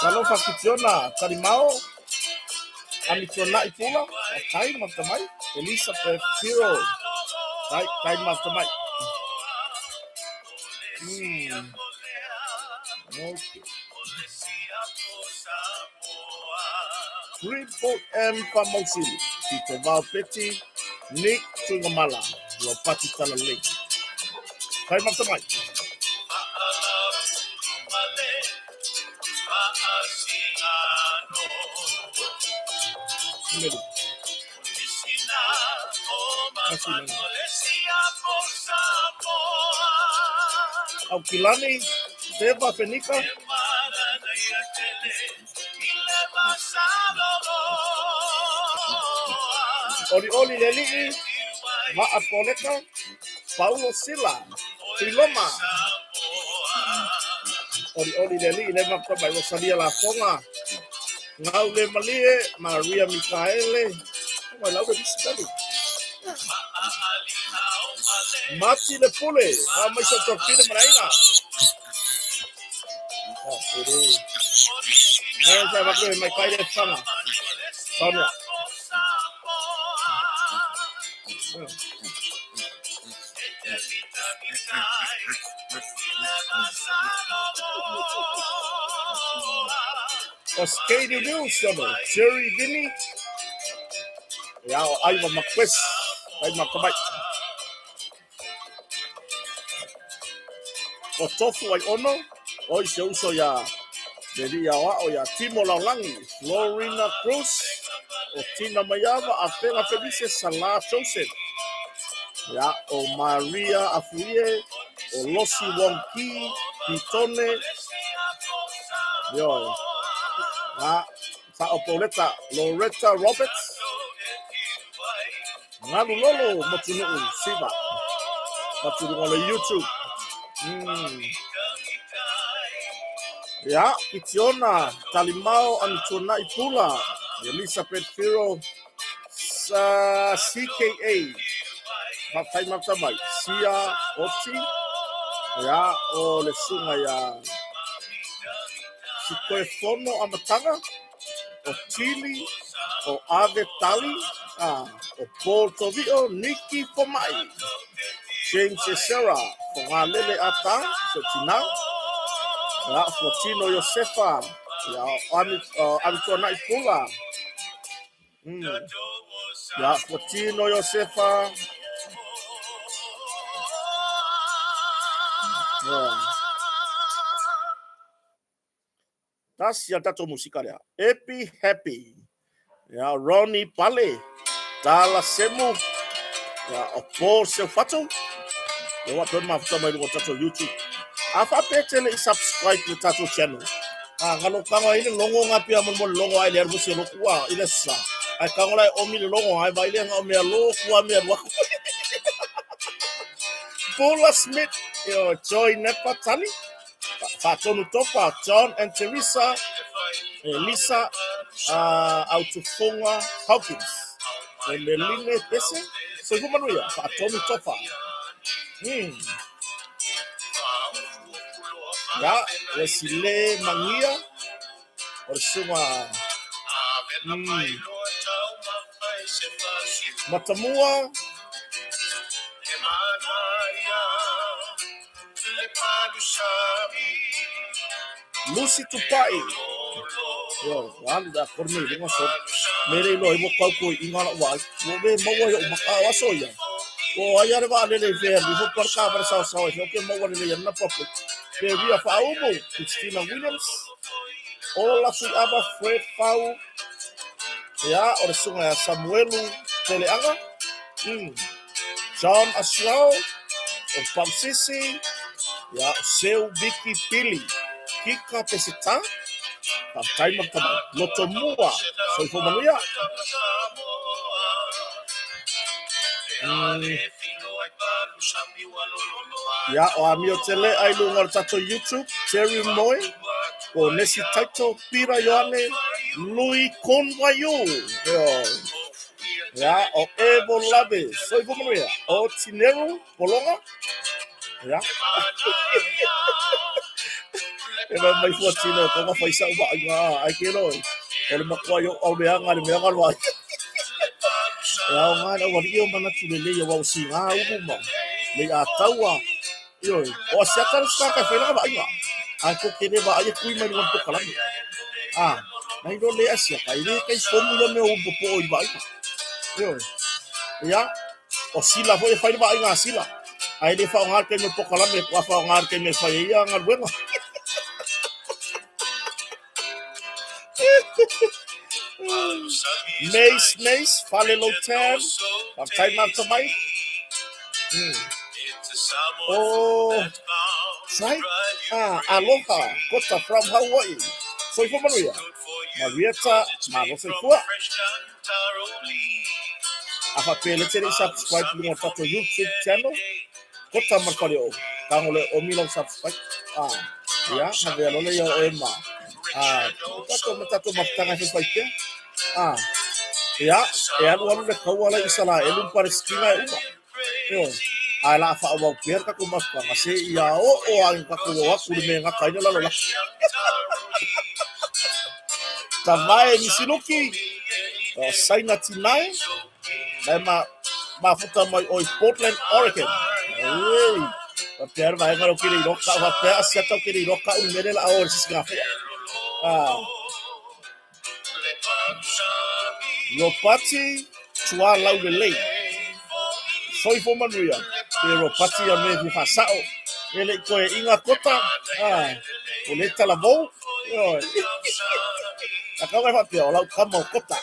Talofa Kitiona Talimao Amituana'i Pula Faafetai ma tamai Elizabeth Hero Tai tai ma tamai Mm. Okay. Triple M Famausili, Tito Vao Peti, Nick Tuigamala, Ropati Talalei. Kai mata mai. Meri. Kasi meri. Aukilani, Teva Fenika, Olioli le alii, Maa Poleka, Paulo Sila, Tuiloma. Olioli le alii le mafuta mai Rosalia Lafoga, Gau le Malie, Maria Mikaele, mai lau le lisi tali. Mati le Pule, a mai sa tofine maraina. Oh, ere. Mai sa vaku mai kai le fanga. Sonia. O Skady Wilson, Jerry Vinny, ia o Aiva McQuest, kai makamai. O Tofu ai ono, o i se uso ia le lia o ao ia Timo Laolangi, Florina Cruz, o Tina Maiava, a Fela Felice Salah Joseph, ia o Maria Afuie, o Losi Wong Ki, Pitone, ioe, a Sao Pauleta, Loretta Roberts, Ngalu Lolo Motunuu Siva, Matuluga o le YouTube. Ia, Kitiona, Talimao, Anituana'i Pula, Elizabeth Firo, sa CKA, Faafetai mata mai, Sia Oti, ia, o le suga ia Sikoefono Amataga, o Tili, o Ave Tali, a, o Paul Tovio, Niki Fomai, James Esera, Fogalele Ata, so tina, ia, Fuatino Iosefa, ia, o Ami, o Amituana'i Pula, ia, Fuatino Iosefa, yeah. Tasi a tatou musika lea. Epi Happy. Ia, Ronnie Pale. Tala Semu. Ia, o Paul Seufato. Ia, wa pe mafuta mai luga o tatou YouTube. A whape tele i subscribe le tatou channel. A ngalo kanga i le longo ngā pia mo mo longo ai le aru se lokua i le sa. Ai kanga lai omi le longo ai vai le ngā mea lokua mea rua. Paula Smith, yo, Joy Nepa Tali. Faatonu Topa, John and Teresa, Elisa Autufonga Hawkins, e Meline Pese, Soifua Manuia, Faatonu Topa. Ia, Lesile Mangia, o le susuga Matamua, Lucy Tupai. Yo, alu da kore nei lunga so. Mere ilo i mo kau koi inga la wa. Wo me maua yo maka wa so ia. O ai are wa lele fe mi fo par ka par sao sao e ke maua lele ia na papo. Pe via fa umu Christina Williams. Ola Fuiava Fred Fau, ia, o le susuga ia Samuelu Teleaga, John Asuao, o Pausisi, ia, o Seu Viki Pili, Kika Peseta, faafetai ma le tamai, Lotomua, soifua manuia. Ia, o Amio Tele ai luga o le tatou YouTube, Terry Moe, o Nesi Taito, Pira Ioane, Lui Konwayu, ia, o Evo Lave, soifua manuia, o Tineru Pologa, ia. E mai mai fua tino, ko nga whaisa uma ai ngā, ai ke roi. O le matua i o au leanga, le mea ngā E ao ngā na wali o mana tu le lei o si ngā ulu ma. Lei a taua. Ioi, o a siata le saka kai whailanga vainga. Ai ko kere wa ai kui mai luan pokalame. Ah, nai ro le asia kai le kai fomu ia mea umpo po i vainga. Ioi. Ia, o sila foi e whai le vainga a sila. Ai le whaonga kai me pokalame, kua whaonga kai me whai ia ngaluenga. Mace, Mace, Fale Lotan, faafetai mata mai. Oh, Sai, ah, aloha, Kota from Hawaii. Soifua manuia. Marieta, malo soifua. A faapea le tele i subscribe luga o tatou YouTube channel. Kota ma le fale o tago le omi lau subscribe. Ah, ia, na vea lola ia o e ma. Ah, tatou ma tatou mafutaga e fai pea. Ah, ia, e alu alu le kaua la Isalaelu ma Palesitina e uma. Ioe. Ae la faaauau pea le tatou mafutaga se ia oo a i tatou o atu le mea e gata ai le lalolagi. Tavae Misiluki, o Saina Tinae, Mai ma mafuta mai oi Portland, Oregon. Ei, faapea le vaega leo kele iloa kau, faapea asiata o kele iloa kau le mea lea la o le sisi gafua. Ah. Ropati Tua Laulelei. Soifua manuia. Pe Ropati a me fi whasao. E le koe inga kota. Ah, o le talavou. Ioe. A kau e whapea, o lau kama o kota.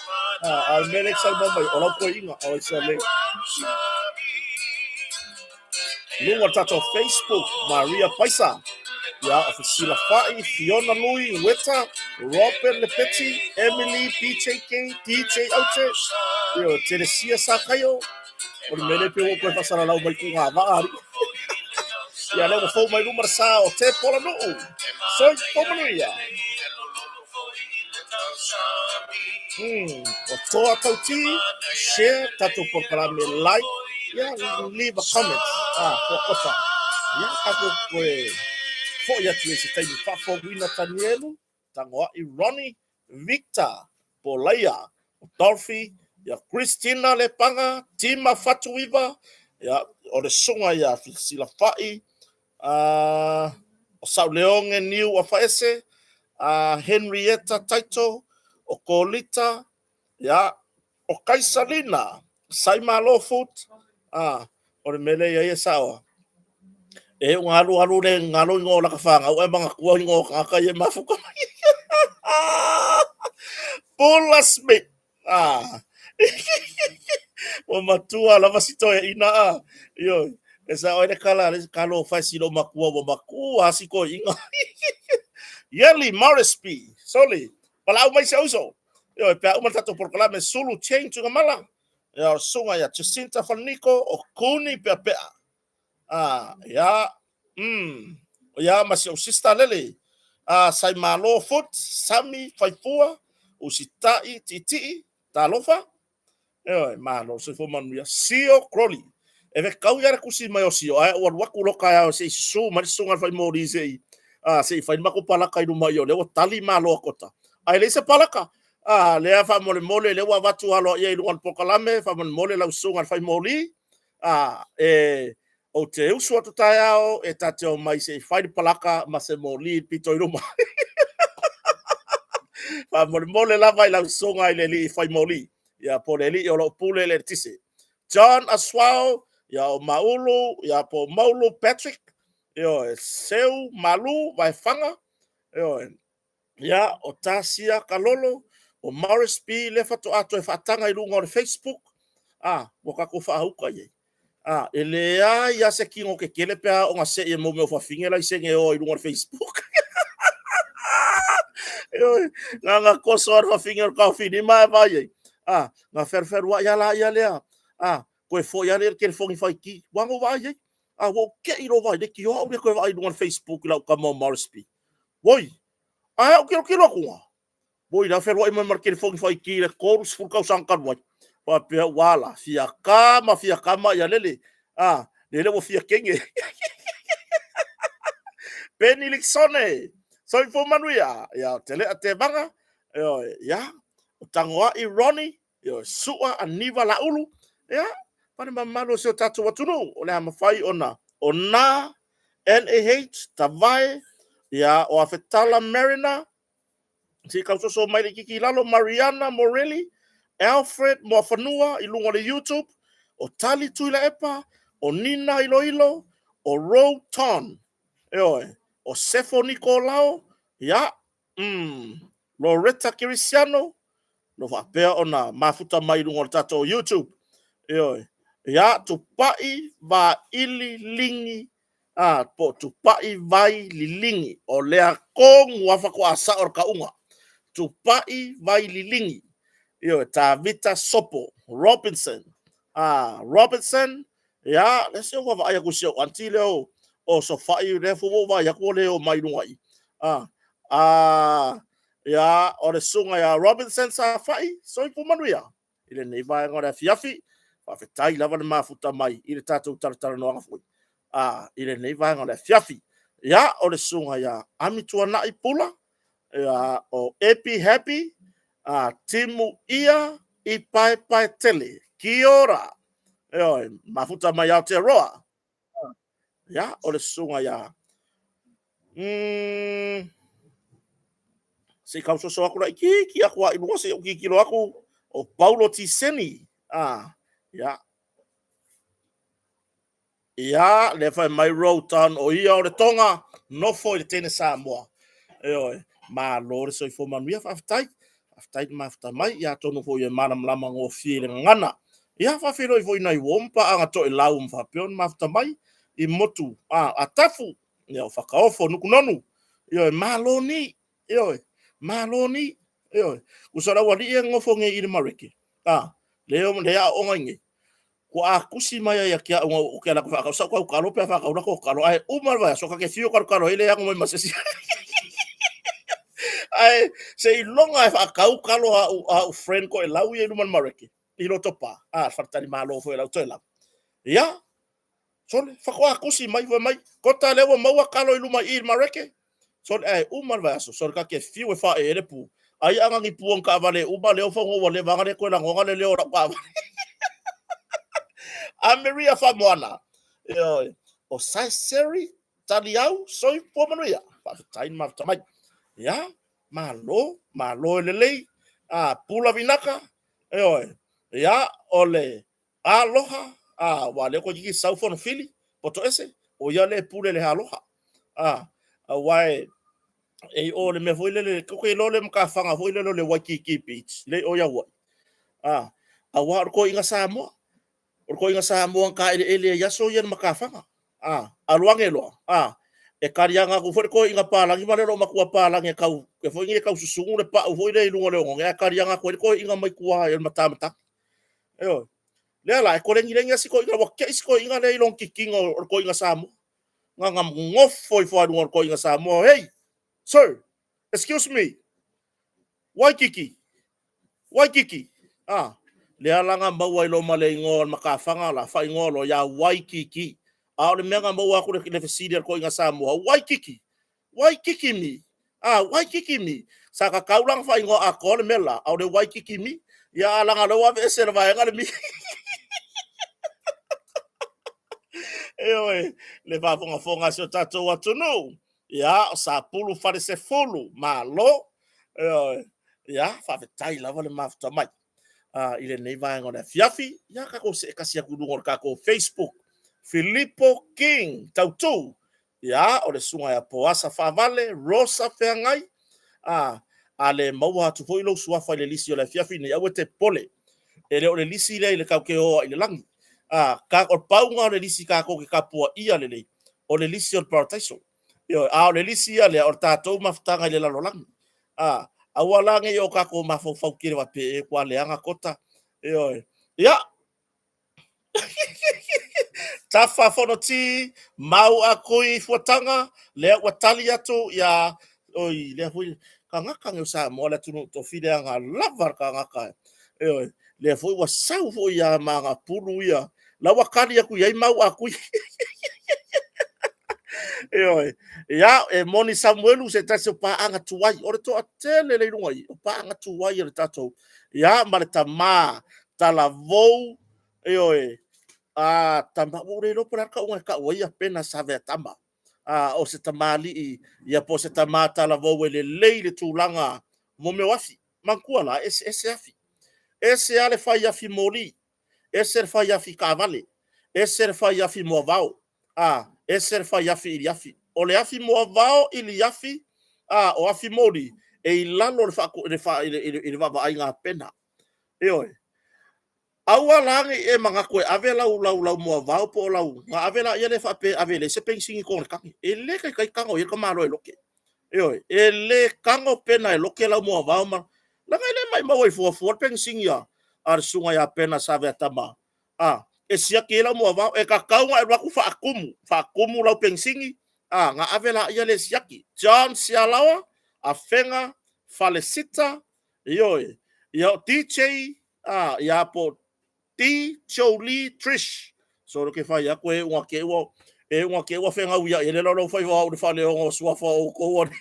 A, a me le saunoa mai, o lau koe inga, o isa le. Luga o le tatou Facebook, Maria Paisa, ia, o Fisila Fa'i, Fiona Lui, Weta, Robert Lepeti, Emily BJK, DJ Aute, ia, Teresia Sakaio, o le mea lea pei ua ou toe faasalalau mai ku ngā vaa alii. Ia, lea ua fou mai luma le sa o Te Polanuu. Soifua manuia. O Toa Tautī, share tatou polokalame, like, ia, leave a comment, ah, koakota. Ia, tatou toe foi atu ai se taimi faafouina Tanielu, Tagoai Ronnie, Victor, Polaia, Dolphy, ia Christina Lepanga, Tima Fatuiva, ia, o le susuga ia Silafa'i, uh, o Sauleoge Niu Afaese, uh, Henrietta Taito, o Kolita, ia, o Kaisalina, Saimalo Foot, uh, o le mea lea ia ia saoa. E u ngalu alu le ngalo ingoa o laka whangau e mangatua ingoa o kangaka ia mafuka mai. Paula Smith. Ah. Ua matua lava si toeaina a. Ioe. E sao ai le kala le kalo fai si lo makua ua makua si toeaina. Yeli Morrisby. Soli. Palau mai se uso. Ioe, pe a uma le tatou polokalame Sulu Change Tuigamala. Ia o susuga ia Jacinta Falaniko o Kuni Peapea. Ah, ia, ia ma si ou sister lele. Ah, Saimalo Foot, Sami Faifua, Usita'i Tiitii, talofa. Ioe, malo, soifua manuia. Sio Crowley. E vekau ia le kusi mai o Sio, ae ua alu atu loa taeao se i susu mai le susuga i le faimoli se i, ah, se i fai le matou palaka i luma i o lea ua tali malo a Kota. Ae leai se palaka. Ah, lea faamolemole, lea ua avatu aloaia i luga o le polokalame, faamolemole lau susuga i le faimoli. A, e, ou te usu atu taeao e ta te omai se i fai le palaka ma se moli i le pito i luma. Faamolemole lava i lau susuga i le alii fai moli, ia po o le alii o lo o pule i le eletise. John Asuao, ia o Maulu, ia po o Maulu Patrick, ioe, Seu Malu Vaefaga, ioe. Ia, o Tasia Kalolo, o Morris B lea faatoa toe faataga i luga o le Facebook, a, ua tatou faauta i ai. A, e leai lava se tino tetele pe a oo ina sei e mea o fafine laisene e o ai i luga o le Facebook. Ioe, na ona toso lava o le fafine o le taofilima ae vaai ai. A, na fealualuai lava laia lea. A, toe foi lava lea i le telefoni faiti. Ua na ou vaai i ai. A ua ou te i loa vaai, leitioa au ia toe vaai i luga o le Facebook i lau tama o Morris B. Oi, ae ou tilotilo atu, oi la e fealuai mai ma le telefoni faiti i le 30 tausaga talu ai. Faapea ua la, fia ta ma fia tama ia lele. A, lele ua fia teine. Penny Liksone, soifua manuia. Ia, Telea Tevaga, ioe, ia, o Tagoai Ronnie, ioe, Sua Aniva Laulu, ia, ma le mamalu o si o tatou atunuu, o le a mafai ona o na NAH, Tavae, ia, o Afetala Mariner, se i tausoso mai le itiiti i lalo, Mariana Morelli, Alfred Moafanua i luga o le YouTube, o Tali Tuilaepa, o Nina Iloilo, o Ro Ton, ioe, o Sefo Nikolao, ia, Loretta Kerisiano, lo faapea ona mafuta mai i luga o le tatou YouTube. Ioe. Ia, Tupai Vaili Ligi, a, po o Tupai Vai Liligi. O lea tonu lava faatoa sao le tauga. Tupai Vai Liligi. Ioe, Tavita Sopo Robinson. A, Robinson, ia, lea se ua vaai atu i si ou aunty lea o Sofai, lea foi ua ou vaai atu ua le o mai i luga i. A, a, ia, o le susuga ia Robinson Safai, soifua manuia i lenei vaega o le afiafi. Faafetai lava le mafuta mai i le tatou talatalanoaga foi a, i lenei vaega o le afiafi. Ia, o le susuga ia Ami Tuanai Pula, ia, o Epi Happy, a, Timu Ia i Paepae Tele. Kia ora. Ioe, mafuta mai Aotearoa. Ia, o le susuga ia se i tausoso atu laitiiti atu lava i luga se i ou tilotilo atu, o Paulo Tiseni. Ah, ia. Ia, lea fai mai Rotan, o ia o le Tonga, nofo i le teine Samoa. Ioe, malo le soifua manuia, faafetai. Faafetai le mafuta mai, ia atonu foi e malamalama gofie i le gagana. Ia, faafeiloai foi i nai uo ma paaga toelau ma faapea ona mafuta mai i motu a Atafu, ia o Fakaofo, Nukunonu. Ioe, malo ni, ioe, malo ni, ioe. Uso lau alii e nofo nei i le Mareke, a, le o le aooga i nei. Ua a tusi mai ai ia te au ou te alu atu e faatau sau tau talo pe a faatau lako talo ae uma le vaiaso ta te fiu e talotalo ai le ano mai ma se isi. Ae seiloga e faatau talo a au friend toelau ia i luma o le mareke i Lotopa, a le faletalimalo foi a lau toelau. Ia, sole, faatoa tusi mai fai mai, Kota lea ua maua talo i luma i i i le mareke. Sole, ae uma le vaiaso, sole ta te fiu e faaee le pu. Ai a na ni pu o ni taavale e uma lea ua ua leva ana le toe lagona le leo o lau taavale. Ameria Faamoana. Ioe. O Saiseri Taliau Soifua Manuia. Faafetai le mafuta mai. Ia, malo, malo e lelei. A, Pula Vinaka. Ioe. Ia, o le Aloha, a, ua lea koe sau Fonofili, Potoese, o ia le pule le aloha. A, aua e, e i o le mea foi lele, koke iloa le makafaga foi lele o le Waikiki Beach, le i o ia uai. A, aua o le toeaina Samoa, o le toeaina Samoa na taeleele ai aso ia le makafaga. A, alu ane loa, a, e taliaga atu foi le toeaina palagi ma le loo matua palagi e tau, e foi nei e tau susunu le pau foi lea i luga o le oneone, ae taliaga atu ai le toeaina mai tua i le matamatagi. Ioe. Lea la, e tolegilegi lava si toeaina, ua te i si toeaina lea i lona kikino o le toeaina Samoa. Na ona nofo ifo lava i luga o le toeaina Samoa, Hey, sir, excuse me, Waikiki, Waikiki. Ah, lea la na maua ai loa ma le igoa o le makafaga la, faaigoa loa ia Waikiki. A o le mea na maua atu le fesili a le toeaina Samoa, Waikiki, Waikiki me. Ah, Waikiki me. Sa tatau la ona faaigoa atoa le mea la, a o le Waikiki me. Ia, a leaga o lea ua aveese e le vaega le me. Ioe, le faafogafoga a si o tatou atunuu. Ia, o Sapulu Falesefulu, malo. Ioe, ia, faafetai lava le mafuta mai i lenei vaega o le afiafi. Ia, tatou see tasi atu i luga o le tatou Facebook. Filipo King Tautu, Ia, o le susuga ia Poasa Faavale, Rosa Feagai, A, a le maua atu foi lou suafa i le lisi o le afiafi nei, aua e te popole. E le o le lisi lea i le tatou te o ai i le lagi. A, ka, o le pauga o le lisi tatou te tapuaia lelei, o le lisi o le parataiso. Ioe, a o le lisi ia lea, o le tatou mafutaga i le lalolagi. A, aua la ne i o tatou mafaufau tele faapea e ua leaga kota. Ioe. Ia, Tafa Fonoti, mau a kui fuataga, lea ua tali atu ia, oi, lea foi, tagata nei o Samoa le atunuu tofi leaga lava le tagata. Ioe, lea foi ua sau foi ia Magapulu ia, la ua tali atu i ai mau a kui. Ioe, ia, e moni Samuelu se tasi o paaga tuai, o le toatele le i luga i, o paaga tuai o le tatou, ia, ma le tamā talavou, ioe, a tama, ua ou le iloa po o le a le tauga e tau ai Pena Saveatama, a, o se tamalii, ia po o se tamā talavou e lelei le tulaga mo mea o afi. Manatua la, e eseese afi. Ese lava le fai afi moli, ese le fai afi taavale, ese le fai afi moavao, a, ese le fai afi iliafi. O le afi moavao, iliafi, a, o afi moli, e i lalo o le, faatu, i le, fa, i le, i le vaavaaiga a Pena. Ioe. Aua la ne i e manatu e ave lau, lau, lau moavao po o lau, na ave laia lea faapea e ave e leai se penisini i totonu o le tane. E le taitai tago i ai le tamaloa e lote. Ioe, e le tago Pena e lote lau moavao ma, leaga e le maumau ai fuafua le penisini a le susuga ia Pena Saveatama, a, e siaki ai lau moavao. E tatau ona e alu atu faatumu, faatumu lau penisini, a, ona ave laia lea e siaki. John Sialaoa, Afega Falesita, ioe, ia o DJ, a, ia po T Jolie Trish. Solo ke fai atu e unga te ua e unga te ua whengau ia i le lau fai wau le whale o suafa o kou ani.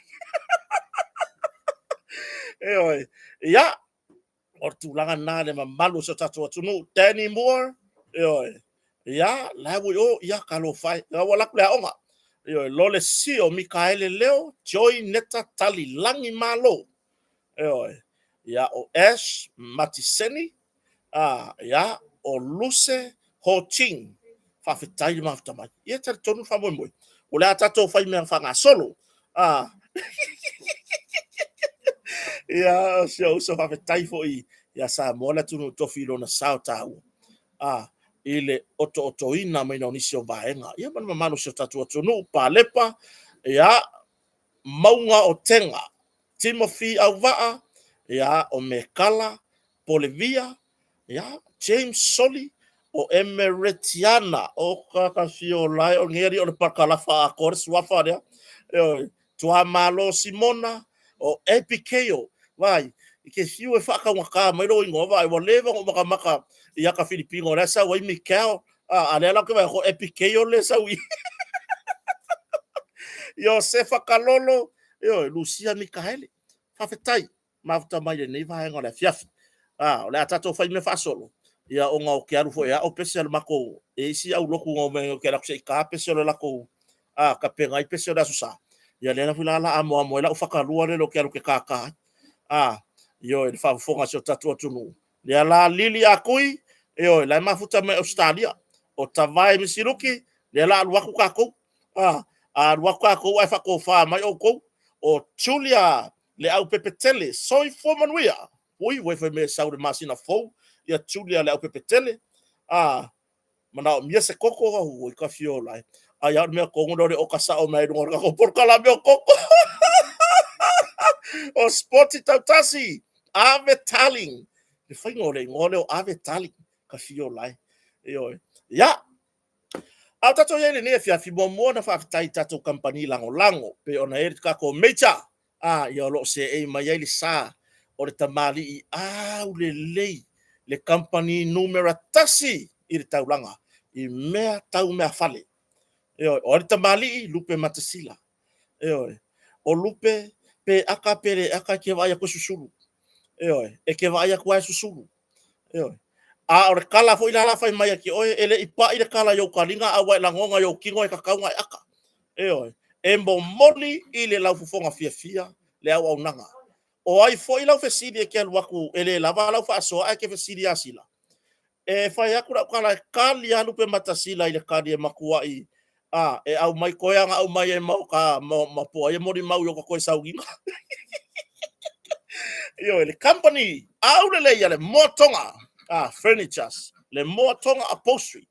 E oi. Ia, o le tulaga na le mamalu o si o tatou atunuu. Danny Moore, ioe. Ia, la ua i o, ia, talofa e. Ia, ua alu atu le aoga. Ioe, Lole Sio, Mikaele Leo, Joy Neta Tali Lagi Malo. Ioe. Ia, o Ash Matiseni, a, ia, o Luse Ho Ching. Faafetai le mafuta mai. Ia, talitonu le faamoemoe. O le a tatou fai mea faagasolo. A. Ia, o si ou uso faafetai foi ia Samoa le atunuu tofi i lona sao taua. A, i le otootoina mai o nisi o vaega. Ia, ma le mamalu o si o tatou atunuu, Palepa, ia, Mauga o Tega, Timothy Auvaa, ia, o Mekala, Polevia, ia, James Soli, o Emeretiana, o Kakafiolae, o lenei alii o le pakalafa atoa le suafa lea, ioe, Tuamalo Simona, o Abigail, vaai, i ke fiu e faataugata mai lou igoa, vaai, ua leva ona ou matamata i ata Filipino, o la e sau ai Mikel, a lea la ou te vaai atu o Abigail lea e sau i Iosefa Kalolo, ioe, Lusia Mikaele. Faafetai, mafuta mai lenei vaega o le afiafi. A, o le a tatou fai mea faasolo, ia ona ou te alu foi e ao pese a le matou, e isi au lotu na omai ou te alu atu se i ta pese o le latou, a, tapena ai pese o le Aso Sa. Ia lea foi la la amoamo ai lau fatalua lea ou te alu ke kākā ai. A, ioe, le faafofoga a si o tatou atunuu. Lea la lili a kui, ioe, la e mafuta mai Ausetalia. O Tavae Misiluki, lea la alu atu tatou. A, alu atu tatou ae faatofa mai outou. O Julia le au pepetele, soifua manuia. Ui, ua fai mai e sau le masina fou, ia Julia le au pepetele. A, manaomia se koko, ui ka fiola e. Ai a o le mea tonu lea o le oka sao mai ai luga o le tatou polokalame o koko. O Spoti Tautasi, Ave Tarling. Le faiga o le igoa lea o Ave Tarling, ka fiola e. Ioe. Ia, a o tatou i ai i lenei afiafi, muamua ona faafetai i tatou kamupani lagolago, pei ona i ai le tatou Major, a, ia o lo o seei mai ai le sa o le tamalii aulelei, le kamupani numera 1 i le taulaga i mea tau meafale. Ioe, o ai le tamalii? Lupe Matasila. Ioe, o Lupe pe aka pe le aka e te vaai atu e susulu. Ioe, e te vaai atu lava e susulu. Ioe. A o le kala foi la la fai mai ia te oe, e le i pai le kala i ou taliga, a ua e lagona i ou tino e tatau ona e aka. Ioe. E momoli i le laufofoga fiafia le auaunaga. O ai foi lau fesili e te alu atu e le lava lau faasoa ae te fesili ia Sila? E fai atu lau tala e kali lava Lupe Matasila i le kali e matuai a e aumai koe ana aumai ai ma o ka ma po ai e molimau i o ka toe sauniga. Ioe, le company aulelei a le Moa Tonga Furnitures, le Moa Tonga Upholstery,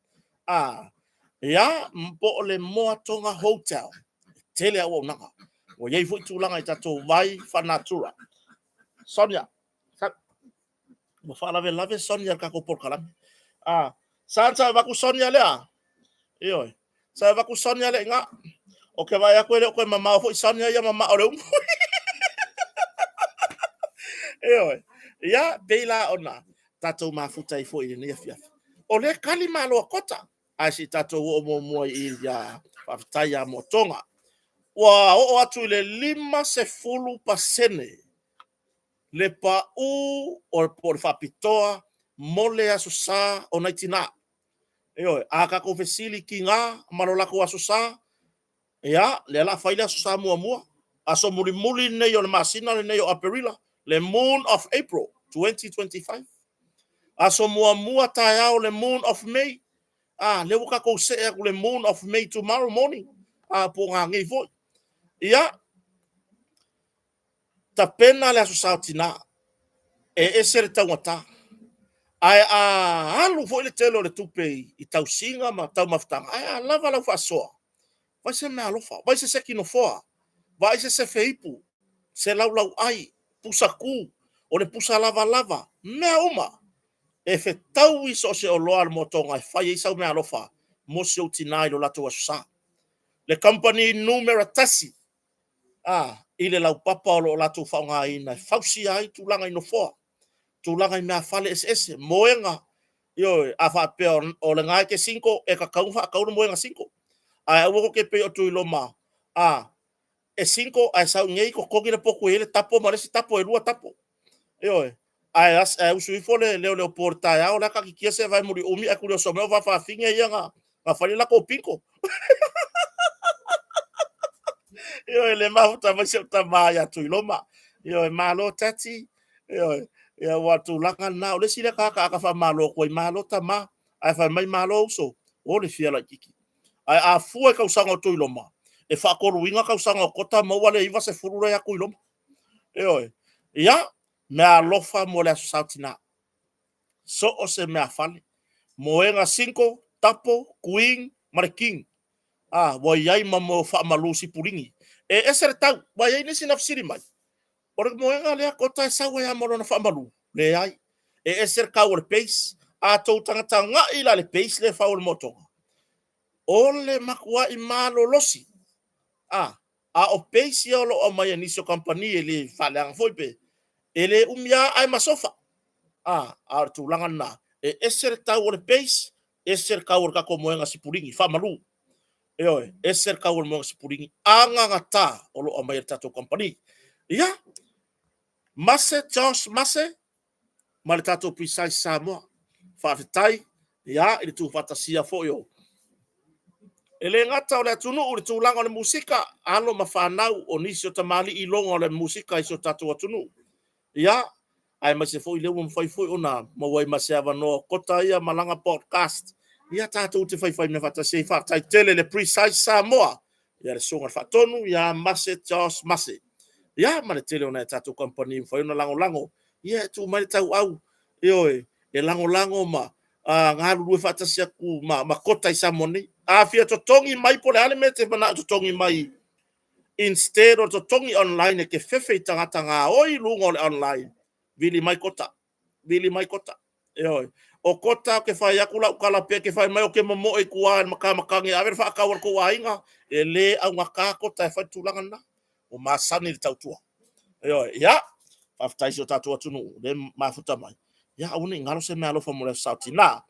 ia, po o le Moa Tonga Hotel. E tele auaunaga. Ua i ai foi tulaga i tatou vai faanatura. Sonia, ua faalavelave Sonia i le tatou polokalame. Sa sa avatu Sonia lea? Ioe. Sa avatu Sonia lea ina. O ke vaai atu e le o toe mamao foi Sonia ia mamao o le umu. Ioe. Ia, pei la ona tatou mafuta ai foi i lenei afiafi. O lea tali malo a Kota. Ae se i tatou oo muamua i ia faafetai ia Moa Tonga. Ua oo atu i le 50% le pau o po o le faapitoa mo le Aso Sa o nai tina. Ioe, a tatou fesili i tina ma lo latou Aso Sa, ia, lea o le a fai le Aso Sa muamua, aso mulimuli lenei o le masina lenei o Aperila, le Moon of April 2025. Aso muamua taeao le Moon of May, lea ua tatou see atu le Moon of May tomorrow morning, po o nanei foi. Ia, tapena le Aso Sa o Tina, e ese le taugata. Ae a alu foi le tele o le tupe i tausiga ma taumafataga, ae a lava lau faasoa, fai se meaalofa, fai se seki nofoa, vaai se sefe ipu, se laulauai, pusa tu, o le pusa lavalava, mea uma e fetaui so o se oloa a le Moa Tonga e fai ai sau meaalofa mo si ou tina i lo latou Aso Sa. Le kamupani numera 1 i le laupapa o lo o latou faaaogaina e fausia ai tulaga i nofoa, tulaga i meafale eseese, moega. Ioe, a faapea o lena e te single, e tatau ona faatau le moega single. Ae aua tou te pei o Tuiloma, e single ae sau nei totogi le potu e i ai le tapo ma le isi tapo, e 2 tapo. Ioe, ae usu ifo le leoleopo i le taeao, o la e taatitia se vae muliumi ae tulioso mai o faafafine ia na fai le latou bingo. Ioe, le mafuta mai si ou tama ia Tuiloma. Ioe, malo Tati. Ioe, ia ua tulaga lena. O le isi lea tagata a ta faamalo atu ai, malo tama, ae fai mai malo uso, o le fia laitiiti. Ae a fua i tausaga o Tuiloma, e faatoluina tausaga o Kota maua le 90 lea ia Tuiloma. Ioe, ia, meaalofa mo le Aso Sa o Tina. So o se meafale, moega single, tapo, queen ma le king. Ua i ai ma mo faamalu sipulini. E ese le tau, ua i ai nisi na fesili mai, o le moega lea Kota e sau ai lava ma lona faamalu? Leai, e ese le tau o le base. A tou tagatagai la i le base lea e fau e le Moa Tonga, o le matuai malolosi. A o base ia o lo o aumai e nisi o kamupani e le faaleaga foi pe, e le umi lava ae masofa. A o le tulaga lena, e ese le tau o le base, ese le tau o le tatou moega sipulini, faamalu. Ioe, ese le tau o le moega sipulini agagata o lo o aumai e le tatou kamupani. Ia, Mase Josh Mase ma le tatou Precise Samoa. Faafetai ia i le tuufaatasia foi o e le gata o le atunuu i le tulaga o le musika, alo ma fanau o nisi o tamalii iloga o le musika i si o tatou atunuu. Ia, aemaise foi lea ua mafai foi ona maua ai ma se avanoa o Kota ia malaga podcast. Ia, tatou te faifai mea faatasi ai. Faafetai tele le Precise Samoa, ia le Susuga i le Faatonu ia Mase Charles Mase. Ia, ma le tele o nai a tatou kamupani mafai ona lagolago. Ia, e tuu mai le tauau, ioe, e lagolago ma galulue faatasi atu ma Kota i Samoa nei. A fia totogi mai po o le a le mea e te manao totogi mai, instead o totogi online e te fefe i tagata gaoi i luga o le online, vili mai Kota, vili mai Kota. Ioe. O Kota ou te fai atu lau tala pea, te fai mai ou te momoe i tua i le matamatagi e ave le faatau a le tou aiga, e le augata Kota e fai le tulaga lena. Ua masani i le tautua. Ioe. Ia, faafetai i si o tatou atunuu lea e mafuta mai. Ia, aua ne i galo se meaalofa mo le Aso Sa o Tina.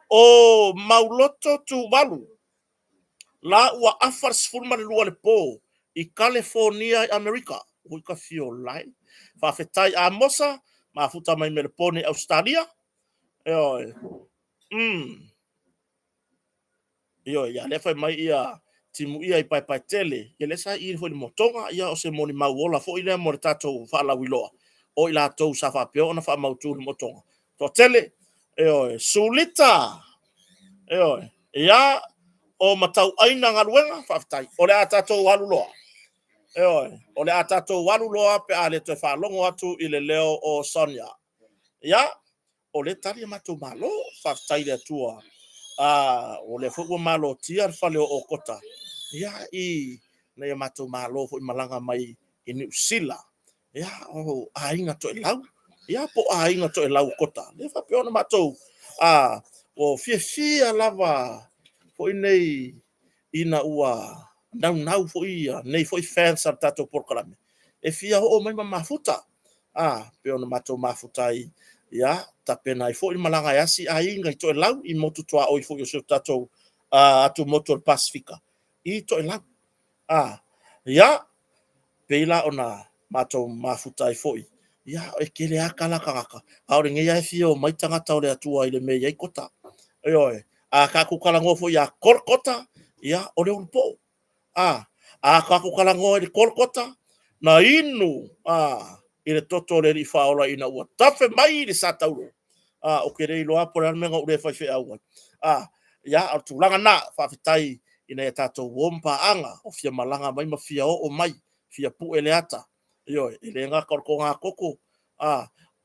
O Mauloto Tuvalu, la ua afa le 12 le po i Kalefonia i Amerika. Ui ka fio lae. Faafetai Amosa, mafuta mai Melepone i Ausetalia. Ioe. Ioe, ia lea fai mai ia Timuia i Paepaetele, ia lea sa i foi i le Moa Tonga, ia o se molimau ola foi lea mo le tatou faalauiloa o i latou sa faapea ona faamautu le Moa Tonga. Toatele, ioe, Sulita, ioe, ia, o Matauaina Galuega, faafetai. O le a tatou alu loa. Ioe, o le a tatou alu loa pe a le toe faalogo atu i le leo o Sonia. Ia, o lea e tali a matou malo, faafetai i le Atua. O lea foi ua malotia le fale o Okota, ia, i nai o matou malo foi malaga mai i Niu Sila. Ia, o aiga Toelau, ia po o aiga Toelau o Kota. Lea faapea ona matou ua fiafia lava foi nei ina ua naunau foi nei foi fans a le tatou polokalame e fia oo mai ma mafuta, pei ona matou mafuta ai, ia, tapena ai foi le malaga e asi aiga i Toelau i motu tuaoi foi o si o tatou atumotu o le Pasefika i Toelau. Ia, pei la ona matou mafuta ai foi, ia, e tele lava tala a tagata, a o lenei lava e fia omai tagata o le Atua i le mea e i ai Kota. Ioe. A tatou talanoa foi ia Kolokota, ia, o le Ulupo. A tatou talanoa i le Kolokota, na inu i le toto o le Alii Faaola ina ua tafe mai le sa taulo. Ou te le iloa po o le a le mea na ou le faifeau ai. Ia, o le tulaga lena, faafetai i nai a tatou uo ma paaga o fia malaga mai ma fia oo mai, fia pue le ata. Ioe, e le gata o le togatoto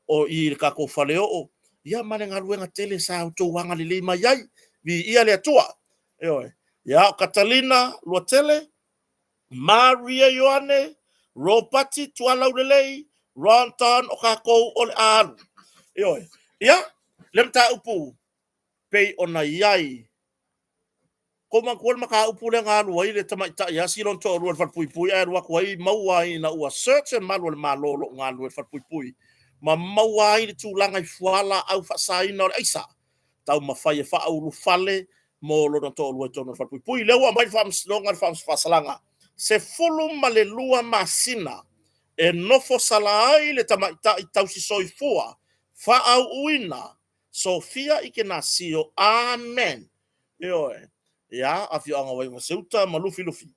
o i i le tatou faleoo, ia ma le galuega tele sa outou agalelei mai ai. Viia le Atua. Ioe. Ia, o Katalina Luatele, Maria Ioane, Ropati Tualaulelei, Ron Don, o tatou o le a alu. Ioe. Ia, le mataupu pei ona i ai. Tou manatua le mataupu lea na alu ai le tamaitai asi lona toalua i le falepuipui ae alu atu ai maua ai ina ua search e malu o le Malo o lo o galulue i le falepuipui ma maua ai le tulaga i fualaau faasaina o le aisa, taumafai e faaulufale mo lona toalua i totonu o le falepuipui. Lea ua aumai le faamasinoga le faasalaga, 12 masina e nofo sala ai le tamaitai tausi soifua faauuina Sofia Ikenasio. Amen. Ioe. Ia, afioaga o Vaivase-uta ma Lufilufi.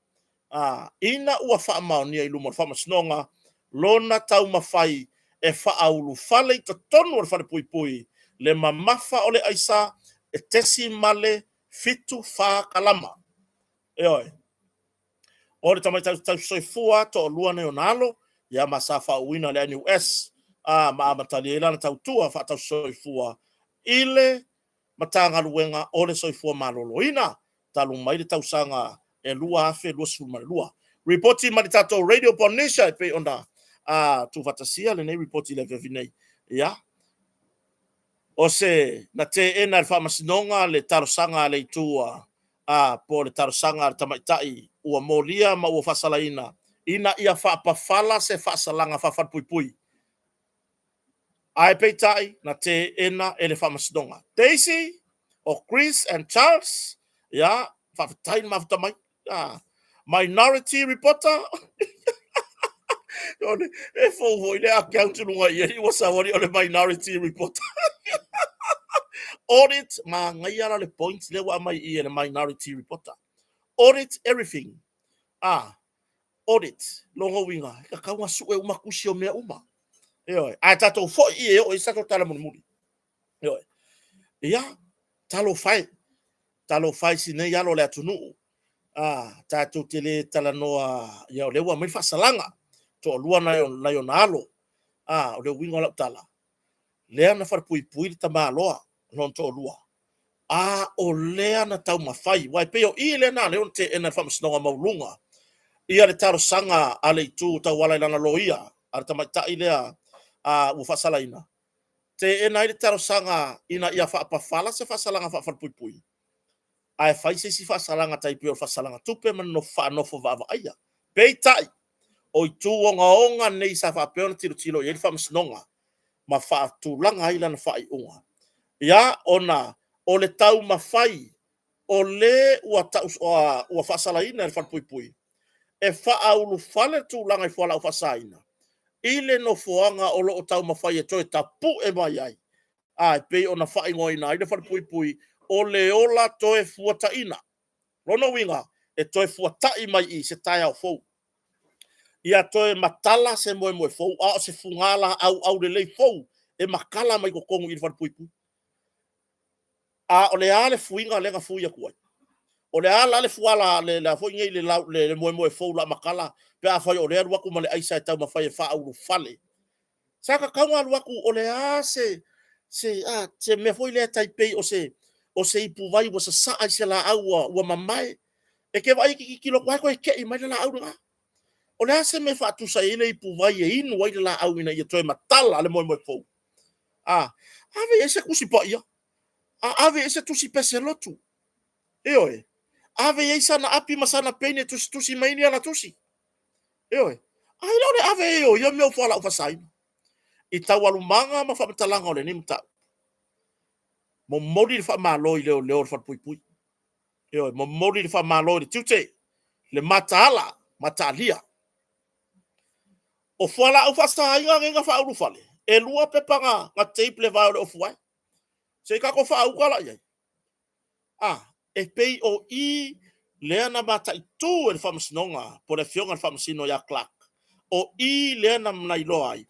Ina ua faamaonia i luma o le faamasinoga lona taumafai e faaulufale i totonu o le falepuipui le mamafa o le aisa e 0.74 kalama. Ioe. O le tamaitai tausisoifua, toalua nei ona alo, ia ma sa faauuina i le NUS, ma amatalia ai lana tautua faatausisoifua i le Matagaluega o le Soifua Maloloina talu mai le tausaga e 2022. Ripoti mai le tatou Radio Polynesia e pei ona tuufaatasia lenei ripoti i le afiafi nei. Ia, o se na teena e le Faamasinoga le talosaga a le itu a po o le talosaga a le tamaitai ua molia ma ua faasalaina ina ia faapafala se faasalaga faafalepuipui. Ae peitai, na teena e le Faamasinoga. Daisy, o Chris and Charles, ia, faafetai le mafuta mai. Minority Reporter, e fou foi le account luga i ai ua sau ali o le Minority Reporter. Audit, manaia la le point lea ua aumai i e le Minority Reporter. Audit everything. Audit, lona uiga, e tatau ona sue uma tusi o mea uma. Ioe, ae tatou foi i e oo i se tatou tala mulimuli. Ioe. Ia, talofa e, talofa e i si nei alo o le atunuu. Tatou te le talanoa, ia o lea ua aumai le faasalaga, toalua nai ona alo. O le uiga o lau tala, lea na falepuipui le tamaloa lona toalua, a o lea na taumafai, aua e pei o i lea na ala ai ona teena e le Faamasinoga Maualuga ia le talosaga a le itu tauala i lana loia, a le tamaitai lea ua faasalaina, teena ai le talosaga ina ia faapafala se faasalaga faafalepuipui, ae fai se isi faasalaga tai pei o le faasalaga tupe ma le faanofo vaavaaia. Peitai, o itu ogaoga nei sa faapea ona tilotilo i ai le Faamasinoga ma faatulaga ai lana faaiuga. Ia, ona o le taumafai o le ua tau, ua faasalaina e le falepuipui e faaulufale le tulaga i fualaau faasaina i le nofoaga o lo o taumafai e toe tapue mai ai, a e pei ona faaigoaina ai le falepuipui o le ola toe fuataina. Lona uiga, e toe fuatai mai i se taeao fou, ia toe matala se moemoe fou, a o se fugala auau lelei fou e matala mai totonu i le falepuipui. A o le a le fuiga lea na fui atu ai? O le a la le fuala le, le a foi nei le, le, le moemoe fou la matala pe Pe afai o lea e alu atu ma le aisa e taumafai e faaulufale. Sa tatau ona alu atu o le a se se a se mea foi lea tai pei o se o se ipuvai ua sasaa i se laau ua mamae. E te vaai e te tilotilo atu lava e toe tei mai le laau lena. O le a se mea e faatusa i ai le ipuvai e inu ai le laau ina ia toe matala le moemoe fou? A, ave i ai se Tusi Paia, a ave i ai se tusi pese lotu. Ioe, ave i ai sana api ma sana peni e tusitusi mai ai ana tusi. Ioe, ae le o le ave ai o ia mea o fualaau faasaina. I taualumaga ma faamatalaga o lenei mataupu, momoli le faamalo i leoleo o le falepuipui. Ioe, momoli le faamalo i le tiute, le mataala, mataalia. O fualaau faasaina nei na faaulufale, e 2 pepa na tape le vae o le Ofuvae. Se i tatou faauta la i ai. A, e pei o i lea na mataitu e le Faamasinoga po o le Afioga i le Faamasino ia Clark, o i lea na iloa ai.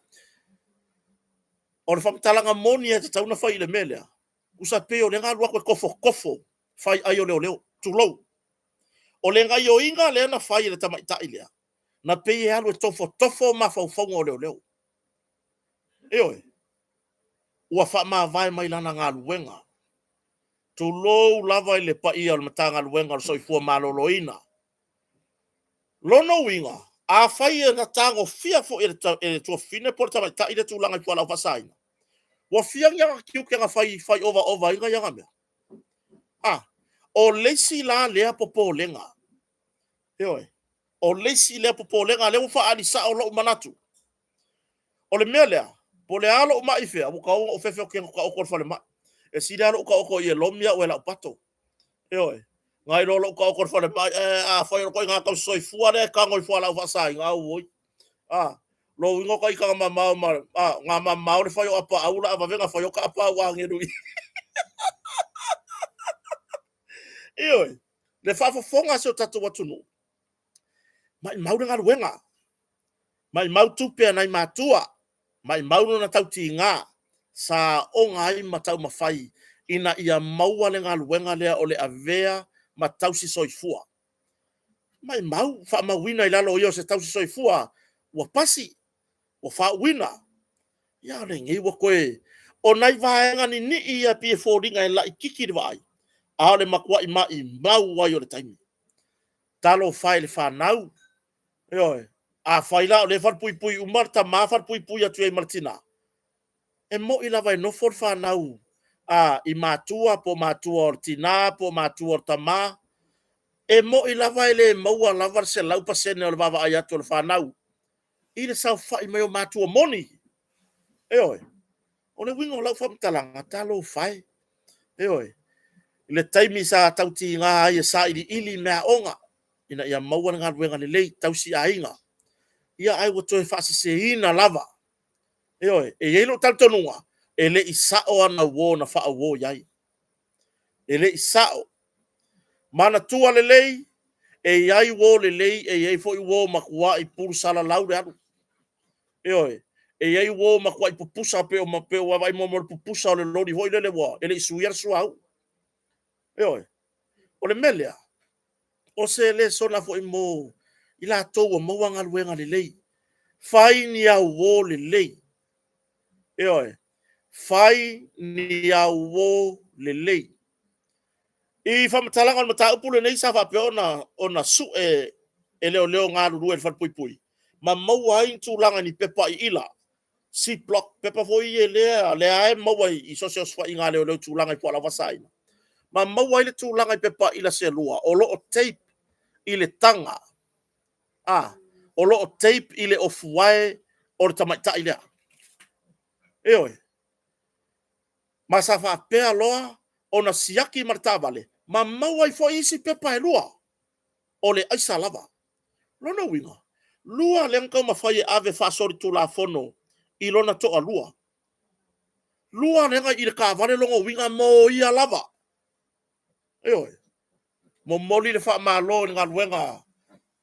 O le faamatalaga moni e tatau ona fai i le mea lea, tusa pei o lea na alu atu e tofotofo fai ai o leoleo, tulou. O le gaioiga lea na fai e le tamaitai lea, na pei e alu e tofotofo mafaufauga o leoleo. Ioe, ua faamavae mai lana galuega. Tulou lava i le paia o le Matagaluega o le Soifua Maloloina. Lona uiga, afai na tagofia foi e le tuafafine po o le tamaitai lea tulaga i fualaau faasaina, ua fia ni ana tiute na fai ovaova ai ana mea? A, o le isi la lea popolega, ioe, o le isi lea popolega lea ua faaali sao lou manatu. O le mea lea, po o le a lou mai fea, ua tatau ona ou fefe ou te taoto i le falemai. E sili lava lou taoto i e lomi au e lau pato. Ioe. Nai lo lou taoto i le falemai, ae afai o le ituaiga tausisoifua lea e tago i fualaau faasaina, auoi. A, lona uiga o ita na mamao ma, a, na mamao le fai o apaau, o le a vave ona fai ota apaau agelu i Ioe, le faafofoga a si o tatou atunuu, maumau le galuega, maumau tupe a nai matua, maumau lona tautiga sa aoga ai ma taumafai ina ia maua le galuega lea o le avea ma tausi soifua. Maumau faamauina i lalo o ia o se tausi soifua ua pasi, ua faauuina. Ia a o lenei ua toe... O nai vaega ninii ia e pei e foliga e laitiiti i le vaai, a o le matuai maumau ai o le taimi. Talofa e i le fanau, ioe, afai la o lea e falepuipui uma le tama falepuipui atu ai ma le tina, e moni lava e nofo le fanau i matua po o matua o le tina po o matua o le tama, e moni lava e le maua lava le 100% o le vaavaai atu a le fanau i le saofai mai o matua moni. Ioe. O le uiga o lau faamatalaga, talofa e, ioe, i le taimi sa tautiga ai e sailiili meaaoga ina ia maua le galuega lelei tausi aiga, ia ae ua toe faaseseina lava. Ioe. E i ai lou talitonuga, e le i sao ana uo na faauo i ai. E le i sao. Manatua lelei, e i ai uo lelei e i ai foi uo matuai pulusalalau le alu. Ioe. E i ai uo matuai pupusa pei ua vaai mo le pupusa o le loli foi lele ua e le i suia le suauu. Ioe. O le mea lea, o se lesona foi mo i latou ua maua galuega lelei. Fai ni au uo lelei. Ioe. Fai ni au uo lelei. I faamatalaga o le mataupu lenei sa faapea ona sue e leoleo galulue i le falepuipui ma maua ai ni tulaga i ni pepa iila, ziplock, pepa foi ia lea lava e maua i so o se osofaiga a leoleo i tulaga i fualaau faasaina, ma maua ai le tulaga i pepa iila se lua o lo o tape i le taga, a, o lo o tape i le ofuae o le tamaitai lea. Ioe. Ma sa faapea loa ona siaki ma le taavale ma maua ai foi isi pepa e lua o le aisa lava. Lona uiga, lua lea na taumafai e ave faasolitulafono i lona toalua. Lua lea na i le taavale, lona uiga mo ia lava. Ioe. Momoli le faamalo i le galuega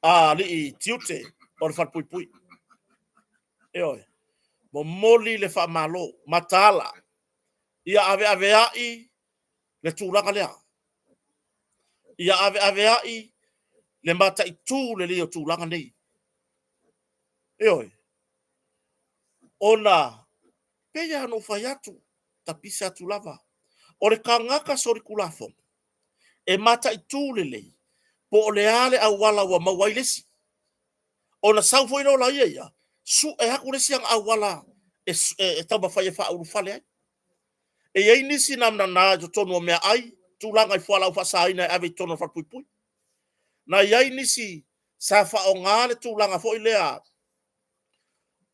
a alii tiute o le falepuipui. Ioe. Momoli le faamalo, mataala, ia aveaveai le tulaga lea. Ia aveaveai le mataitu lelei o tulaga nei. Ioe. Ona pei lava ona ou fai atu, tapisa atu lava, o le tagata solitulafono, e mataitu lelei po o le a le auala ua maua ai le isi. Ona sau foi lea o ia ia, sue atu le isi ana auala e, e taumafai e faaulufale ai. E i ai nisi na nana i totonu o meaai, tulaga i fualaau faasaina e ave i totonu o le falepuipui. Na i ai nisi sa faaaoga le tulaga foi lea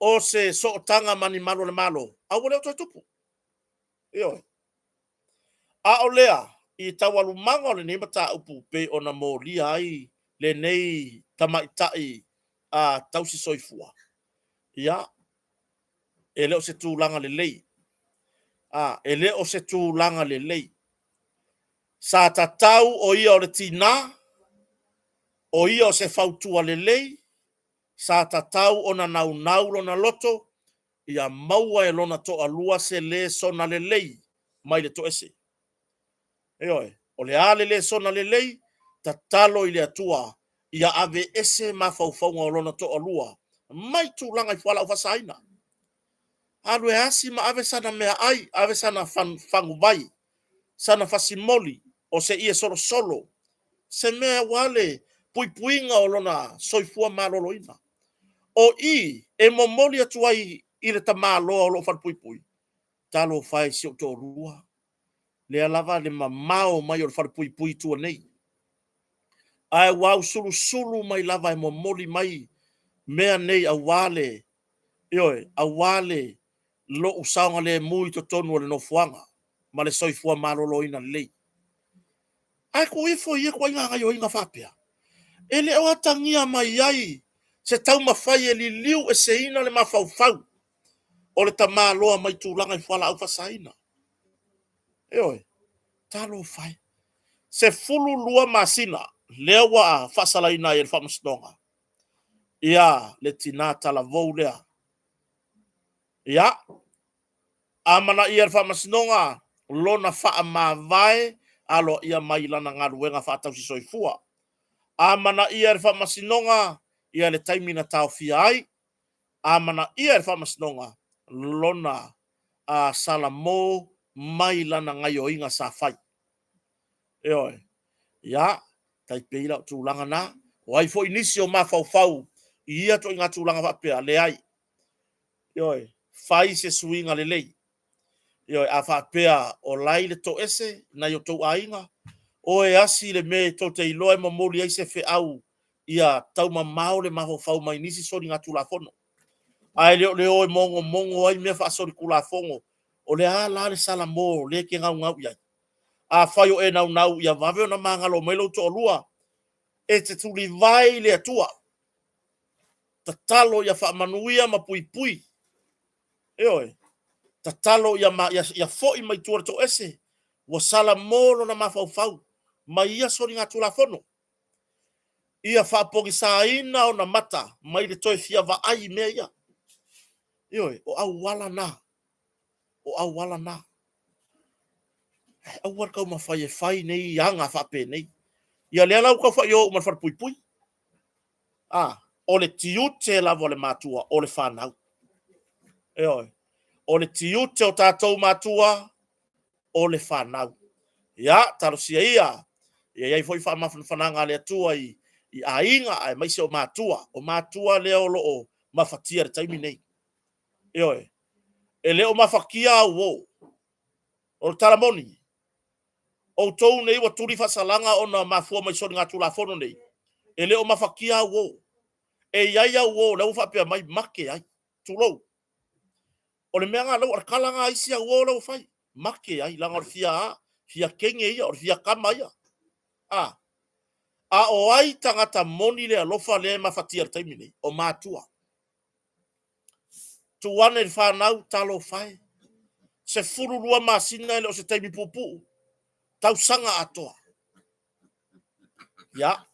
o se sootaga ma ni malu o le Malo, a ua le o toe tupu. Ioe. A o lea, i taualumaga o lenei mataupu pei ona molia ai lenei tamaitai a tausi soifua, ia, e le o se tulaga lelei. A, e le o se tulaga lelei. Sa tatau o ia o le tinā, o ia o se fautua lelei, sa tatau ona naunau lona loto ia maua e lona toalua se lesona lelei mai le toese. Ioe, o le a le lesona lelei? Tatalo i le Atua ia aveese mafaufauga o lona toalua mai tulaga i fualaau faasaina. Alu e asi ma ave sana meaai, ave sana faguvai, sana fasimoli, o se ie solosolo, se mea aua le puipuiga o lona soifua maloloina. O i e momoli atu ai i le tamaloa o lo o falepuipui, talofa e i si ou toalua, lea lava le mamao mai o le falepuipui i tua nei, ae ua ausulusulu mai lava e momoli mai mea nei aua le, ioe, aua le lou saogalemu i totonu o le nofoaga ma le soifua maloloina lelei. Ae tuu ifo i ia ituaiga gaoioiga faapea, e le o atagia mai ai se taumafai e liliu eseina le mafaufau o le tamaloa mai tulaga i fualaau faasaina. Ioe, talofa e. 12 masina lea ua faasalaina ai e le Faamasinoga ia le tina talavou lea. Ia, amanaia e le Faamasinoga lona faamavae aloaia mai lana galuega faatausi soifua. Amanaia e le Faamasinoga ia le taimi na taofia ai. Amanaia e le Faamasinoga lona salamo mai lana gaioiga sa fai. Ioe. Ia, tai pei la o tulaga na. O ai foi nisi o mafaufau i ia ituaiga tulaga faapea? Leai. Ioe, fai se suiga lelei. Ioe, a faapea o la e i le toese nai o tou aiga, o e asi le mea tou te iloa e momoli ai se feau ia taumamao le mafaufau mai nisi soligatulafono. Ae le o le o e mogomogo ai mea faasolitulafono. O le a la le salamo lea e te naunau i ai? Afai o e naunau ia vave ona magalo mai lou toalua, e te tulivae i le Atua, tatalo ia faamanuia ma puipui. Ioe, tatalo ia, ma, ia, ia foi mai tua le toese, ua salamo lona mafaufau mai ia soligatulafono. Ia faapogisaina ona mata mai le toe fia vaai i mea ia. Ioe, o auala na. O auala na. Ae aua le taumafai e fai nei aga faapenei. Ia lea la ua tau fai o uma le falepuipui. A, o le tiute lava o le matua, o le fanau. Ioe. O le tiute o tatou matua, o le fanau. Ia, talosia ia, ia i ai foi faamafanafanaga a le Atua i, i aiga aemaise o matua. O matua lea o lo o mafatia i le taimi nei. Ioe. E le o mafatia au uo. O le tala moni, outou nei ua tuli faasalaga ona mafua mai soligatulafono nei, e le o mafatia au uo. E i ai au uo o lea ua faapea mai, mate ai, tulou. O le mea lena, o le tala lena a isi au uo la ua fai, mate ai, leaga o le fia, fia teine ia, o le fia tama ia. A, a o ai tagata moni le alofa lea e mafatia i le taimi nei? O matua. Tuu ane i le fanau, talofa e. 12 masina e le o se taimi puupuu, tausaga atoa. Ia,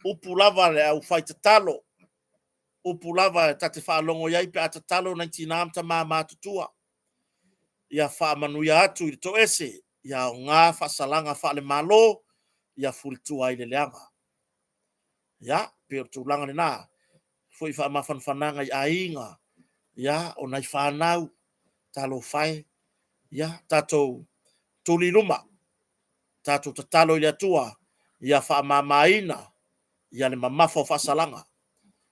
upu lava le aufai tatalo, upu lava ta te faalogo i ai pe a tatalo nai tina ma tama matutua. Ia faamanuia atu i le toese, ia aoga faasalaga faale-Malo, ia fulitua ai le leaga. Ia, pei o le tulaga lena. Foi faamafanafanaga i aiga, ia, o nai fanau, talofa e, ia, tatou tuli i luma, tatou tatalo i le Atua ia faamamaina ia le mamafa o faasalaga.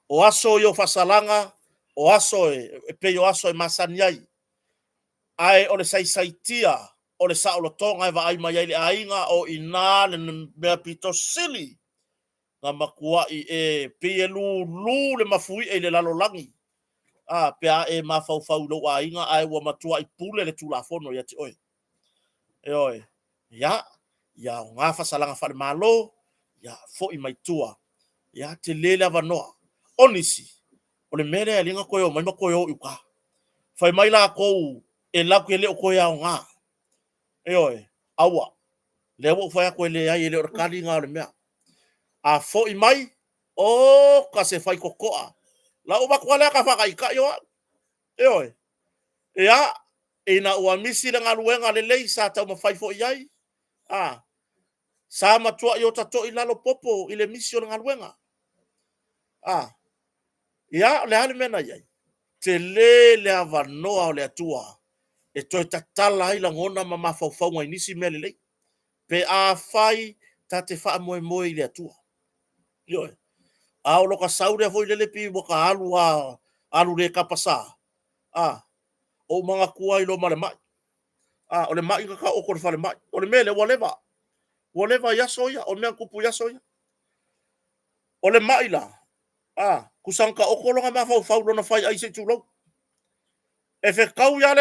O aso ia o faasalaga, o aso e pei o aso e masani ai, ae o le saisaitia o le saolotoga e vaai mai ai le aiga, o i ina le mea pito sili na matuai e pei e lulu le mafuie i le lalolagi, a, pe a e mafaufau i lou aiga ae ua matuai pule le Tulafono ia te oe. Ioe. Ia, ia aoga faasalaga faale-Malo, ia foi mai tua, ia tele le avanoa. O nisi, o le mea lea e ala ai ona toe omai ma toe o i uta. Fai mai latou e latou te le o toe aoga. Ioe, aua. Lea ua ou fai atu e leai, e le o le tali lena o le mea. A foi mai, oka se faitotoa. La ua avatu lava le ata faataitai o au. Ioe. Ia, ina ua misi le galuega lelei sa taumafai foi i ai, a, sa matuai ota toilalo popo i le misi o le galuega. A, ia, o le a le mea na i ai? Tele le avanoa o le Atua e toe tatala ai lagona ma mafaufauga i nisi mea lelei, pe afai ta te faamoemoe i le Atua. Ioe. A o lota sau lea foi lele pei ua ta alu lava, alu le tapasā, a, ou manatua ai loa ma le mai. A, o le mai na taooto i le falemai. O le mea lea ua leva, ua leva i aso ia, o mea na tupu i aso ia. O le mai la, a, tusa na taoto lona mafaufau i lona faiai se i tulou. E fetaui lava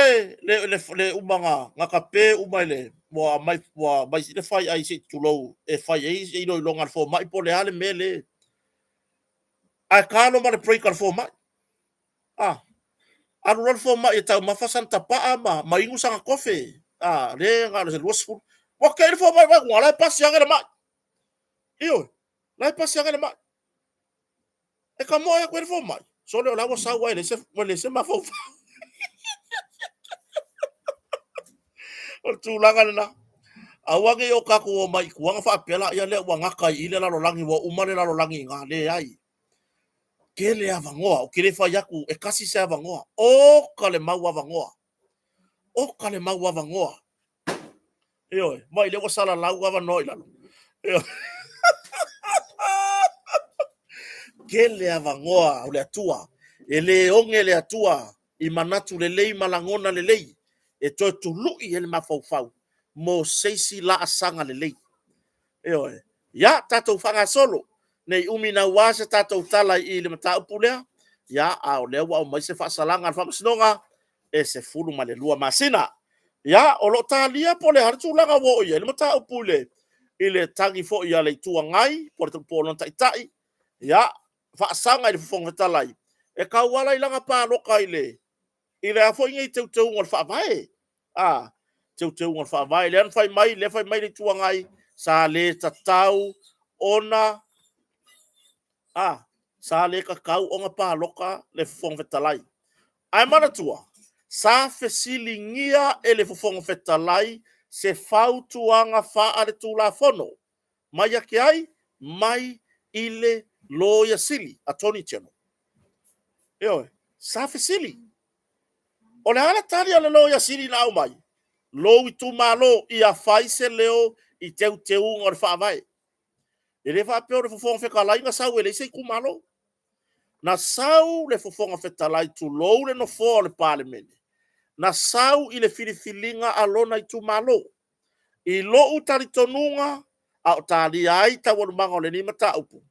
le uma na tape uma i le, ua aumai le faiai se i tulou e fai ai se iloiloga a le fomai po o le a le mea lea. Ae ta loa ma le break a le fomai. A, alu loa le fomai e taumafa sana tapaa ma inu sana kofe, a, le na o le 20. Ua tei le fomai vaai atu, o la e pasi ane le mai. Ioe, la e pasi ane le mai. E tamoe atu ai le fomai, sole o la ua sau ae leai se mafaufau. O le tulaga lena. Aua ne i o tatou omai i tua ona faapea laia lea ua gata i i le lalolagi, ua uma le lalolagi i ina. Leai. Tele avanoa, ou te le fai atu e tasi se avanoa. Oka le mau avanoa. Oka le mau avanoa. Ioe, mai lea ua salalau avanoa i lalo. Ioe. Tele avanoa o le Atua. E le oge le Atua i manatu lelei ma lagona lelei e toe tului ai le mafaufau mo se isi laasaga lelei. Ioe. Ia, tatou faagasolo, ne i umi naua se tatou tala i le mataupu lea, ia, a o lea ua aumai se faasalaga a le Faamasinoga e 12 masina. Ia, o lo o talia po o le a le tulaga ua oo i ai le mataupu i le tagi foi a le Itu Agai po o lona Taitai, ia, faasaga i le Fofoga Fetalai, e tauala i lana palota i le i le a foi nei teuteuga o le Faavae, a, teuteuga o le Faavae, lea na fai mai, lea fai mai le Itu Agai, sa le tatau ona, a, sa le tatau ona palota le Fofoga Fetalai. Ae manatua, sa fesiligia e le Fofoga Fetalai se fautuaga faale-Tulafono mai ia te ai? Mai i le Loia Sili, Attorney General. Ioe, sa fesili. O le a le tali a le Loia Sili na aumai? Lou itumalo, ia fai se leo i teuteuga o le Faavae. E le faapea o le Fofoga Fetalai na sau e leai se itumalo. Na sau le Fofoga Fetalai, tulou le Nofoa o le Palemene, na sau i le filifiliga a lona itumalo. I lou talitonuga, a o talia ai taualumaga o lenei mataupu,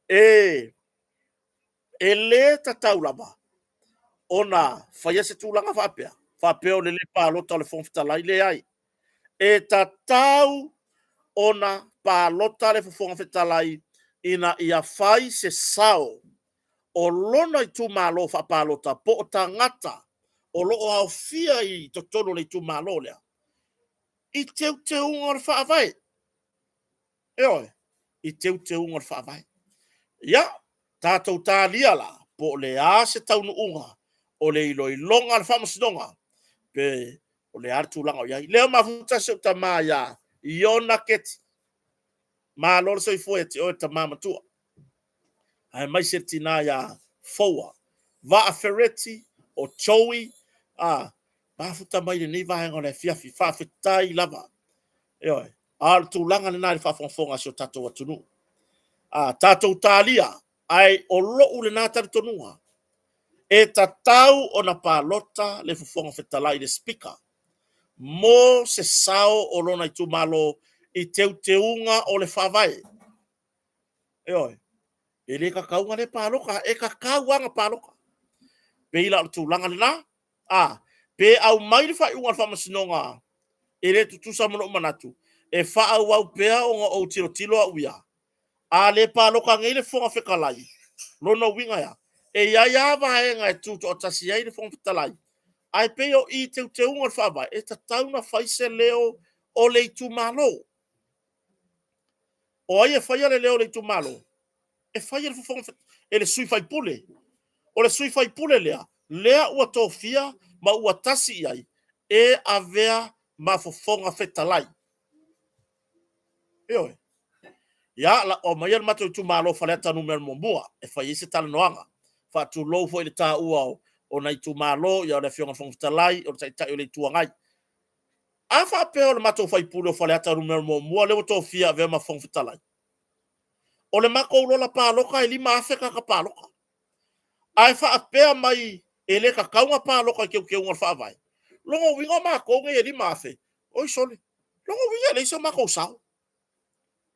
e le tatau lava ona faia se tulaga faapea, faapea o le le palota o le Fofoga Fetalai, leai. E tatau ona palota le Fofoga Fetalai ina ia fai se sao o lona itumalo faapalota po o tagata o lo o aofia i totonu o le itumalo lea i teuteuga o le Faavae. Ioe, i teuteuga o le Faavae. Ia, tatou talia la, po o le a se taunuuga o le iloiloga a le Faamasinoga, pe o le a le tulaga o i ai. Lea mafuta si ou tama ia Iona Keti. Malo le soifua ia te oe le tama matua. Aemaise le tina ia Foa, Vaa Fereti, o Joey, a, mafuta mai lenei vaega o le afiafi. Faafetai lava. Ioe. A o le tulaga lena i le faafogafoga a si o tatou atunuu. A, tatou talia, ae o lou lena talitonuga, e tatau ona palota le Fofoga Fetalai, le Speaker, mo se sao o lona itumalo i teuteuga o le Faavae. Ioe. E le tatau ona le palota, e tatau lava ona palota. Pei la o le tulaga lena, a, pe aumai le faaiuga a le Faamasinoga e le tutusa ma lou manatu, e faaauau pea ona ou tilotilo au ia. A le palota nei le Fofoga Fetalai, lona uiga e a? E i ai lava vaega e tutoatasi ai le Fofoga Fetalai, ae pei o i i teuteuga o le Faavae, e tatau ona fai se leo o le itumalo. O ai e faia le leo o le itumalo? E fai e le fofoga, e le sui faipule. O le sui faipule lea, lea ua tofia ma ua tasi i ai e avea ma Fofoga Fetalai. Ioe. Ia, la aumaia le matou itumalo Faleata Nu.1 e fai ai se talanoaga. Faatulou foi i le taua o nai itumalo, ia o le Afioga i le Fofoga Fetalai, o le Taitai o le Itu Agai. A faapea o le matou faipule o Faleata Nu.1 lea ua tofia e avea ma Fofoga Fetalai, o le matou lola palota e 5,000 tagata palota. Ae faapea mai e le tatau ona palota i teuteuga o le Faavae. Lona uiga o matou nei e 5,000, oi sole, lona uiga e leai so matou sao.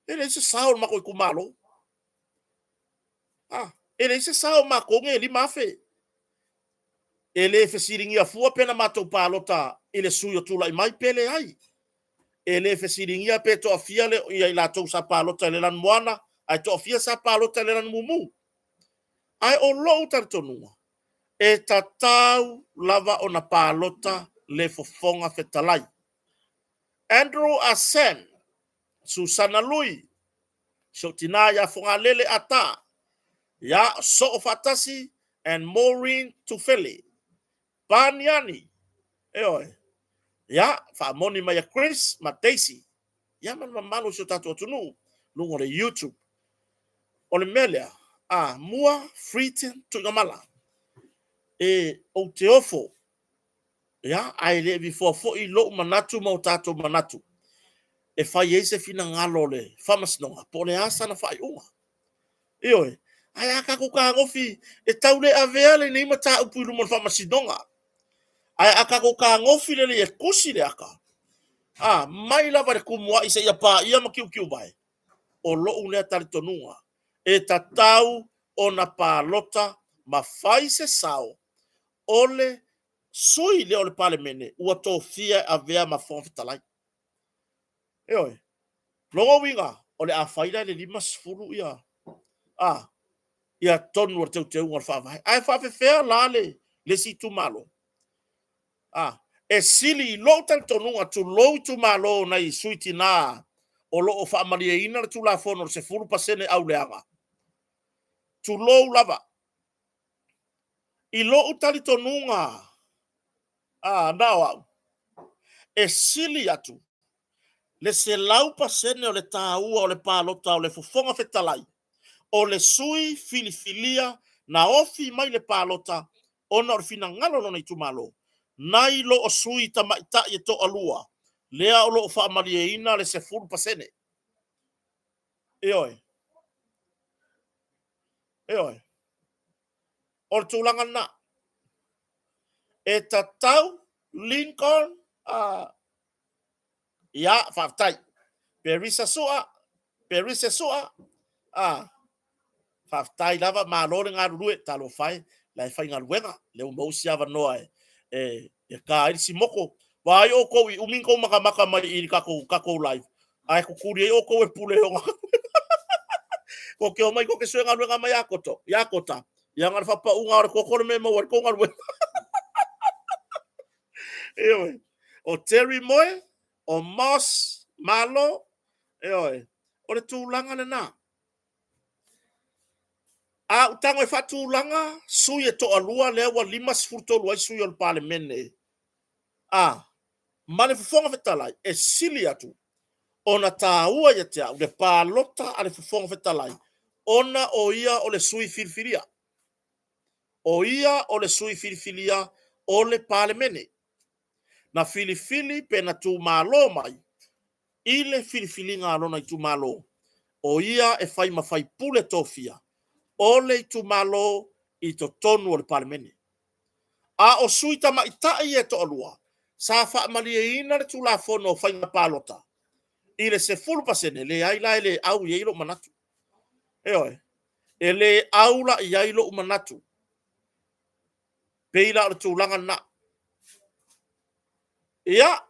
E leai se sao o le matou itumalo. A, e leai se sao o matou nei e 5,000. E le fesiligia fua pe na matou palota i le sui o tulai mai pe leai. E le fesiligia pe toafia ia i latou sa palota i le Lanumoana ae toafia sa palota i le Lanumumu. Ae o lou talitonuga, e tatau lava ona palota le Fofoga Fetalai. Andrew Asen, Susana Lui, si ou tina ia Fogalele Ata, ia Soo Faatasi and Maureen Tufele. Paniani, ioe. Ia, faamoni mai a Chris ma Daisy. Ia ma le mamalu o si o tatou atunuu, luga o le YouTube. O le mea lea, a mua Freeton Tuigamala. E ou te ofo, ia, ae le vifoa foi lou manatu ma o tatou manatu e fai ai se finagalo o le Faamasinoga po o le a sana faaiuga. Ioe, ae a tatou tagofi e tau le avea lenei mataupu i luma o le Faamasinoga. Ae a tatou tagofi lelei e tusi le ata, a, mai lava i le tumuai seia paia Matiutiuvae, o lou lea talitonuga, e tatau ona palota ma fai se sao o le sui lea o le Palemene ua tofia e avea ma Fofoga Fetalai. Ioe. Lona uiga, o le a fai la e le 50 ia, a, ia tonu o le teuteuga o le Faavae. Ae faafefea la le isi itumalo? A, e sili i lou talitonuga, tulou itumalo o nai sui tina o lo o faamalieina le Tulafono o le 10% auleaga, tulou lava. I lou talitonuga, a, na o au, e sili atu le 100% o le taua o le palota o le Fofoga Fetalai, o le sui filifilia na ofi mai le palota ona o le finagalo o lona itumalo, nai lo o sui tamaitai e toalua lea o lo o faamalieina le 10%. Ioe. Ioe. O le tulaga lena. E tatau Lincoln ia, faafetai. Perisa Sua, Perise Sua, faafetai lava, malo le galulue, talofa e, la e faigaluega, lea ua maua si avanoa e ta ai le simoko. Vaai outou i umi ni tou matamata mai i le tatou live, ae tutuli ai outou e pule i ona. Tou te omai tou te sue galuega mai ia Koto, ia Kota, ia na o le faapauga o le toto le mea e maua ai le tou galuega. Ioe. O Terry Moe, o Moss Malo, ioe. O le tulaga lena. A ou tago e faatulaga sui e toalua lea ua 53 ai sui o le Palemene, a ma le Fofoga Fetalai, e sili atu ona taua ia te au le palota a le Fofoga Fetalai ona o ia o le sui filifilia. O ia o le sui filifilia o le Palemene. Na filifili pe na tumalo mai i le filifiliga a lona itumalo, o ia e fai ma faipule tofia o le itumalo i totonu o le Palemene. A o sui tamaitai e toalua sa faamalieina le Tulafono o Faiga Palota i le 10%, leai la e le au i ai lou manatu. Ioe, e le au la i ai lou manatu. Pei la o le tulaga lena. Ia,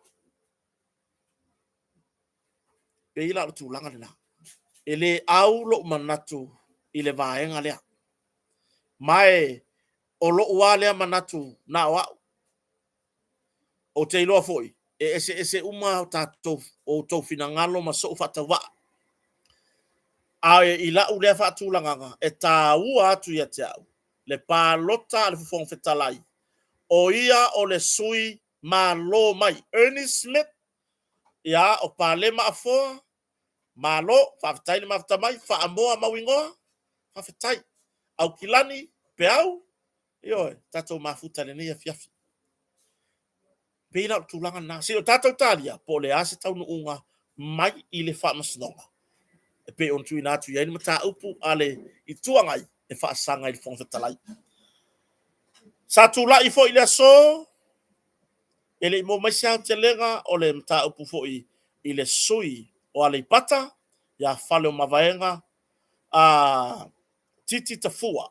pei la o le tulaga lena. E le au lou manatu i le vaega lea. Ma e o lou lava lea manatu na o au. Ou te iloa foi e eseese uma tatou outou finagalo ma sou faatauvaa. Ae i lau lea faatulagaga, e taua atu ia te au le palota a le Fofoga Fetalai, o ia o le sui malo mai. Ernie Smith, ia, o Palema Afoa, malo, faafetai le mafuta mai, Faamoa Mauigoa, faafetai. Aukilani Peau, ioe, tatou mafuta i lenei afiafi. Pei la o le tulaga lena. Se i o tatou talia po o le a se taunuuga mai i le faamasinoga e pei ona tuuina atu i ai le mataupu a le Itu Agai e faasaga i le Fofoga Fetalai. Sa tulai foi i le aso, e le i maua mai se aotelega o le mataupu foi i le sui o Aleipata ia Faleomavaega a Titi Tafua,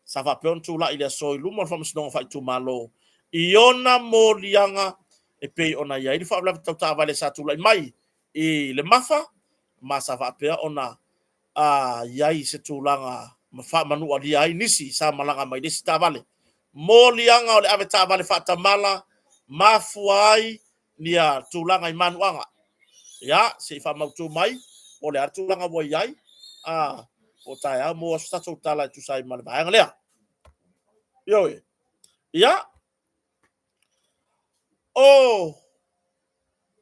sa faapea ona tulai i le aso i luma o le Faamasinoga Faaitumalo i ona moliaga e pei ona i ai le faalavelave tau taavale sa tulai mai i le Mafa, ma sa faapea ona i ai se tulaga ma faamanualia ai nisi sa malaga mai le isi taavale. Moliaga o le avetaavale faatamala mafua ai nia tulaga i manuaga. Ia, se i faamautu mai po o le a le tulaga ua i ai, a o taeao maua se tatou tala e tusa ai ma le vaega lea. Ioe. Ia, o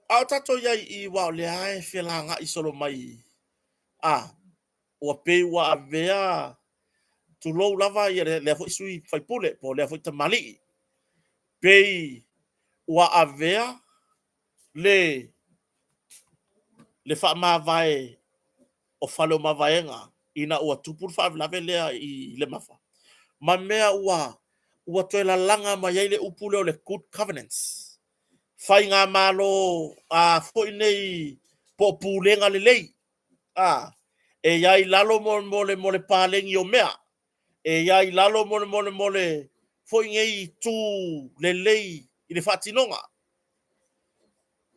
a o tatou i ai i i, aua o lea e felagai solo mai, a ua pei ua avea, tulou lava ia lea foi sui faipule po o lea foi tamalii, pei ua avea le faamavae o Faleomavaega ina ua tupu le faalavelave lea i Lemafa, ma mea ua toe lalaga mai ai le upu lea o le good governance, faigamalo a foi nei po o pulega lelei, a e i ai lalo mo le paleni o mea, e i ai lalo mo le foi nei itu lelei i le faatinoga.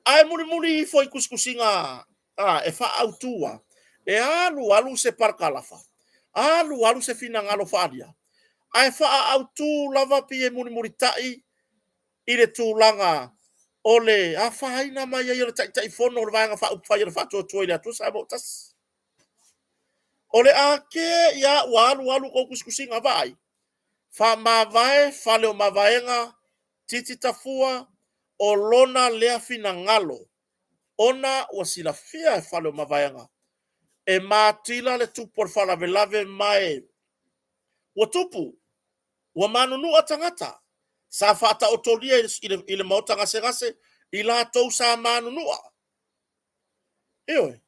Ae mulimuli ifo i tusitusiga e faaautu, e alu alu se parakalafa, alu alu se finagalo faaalia, ae faaautu lava pei e mulimulitai i le tulaga o le afaina mai ai o le Taitaifono o le Vaega Faaupufai o le Faatuatua i le Atua Samoa ua Tasi. O le a te i a ua alu alu tou tusitusiga, vaai, faamavae Faleomavaega Titi Tafua o lona lea finagalo, ona ua silafia e Faleomavaega e matila le tupu o le faalavelave, ma e ua tupu, ua manunua tagata sa faataotolia i le maota gasegase i latou sa manunua. Ioe.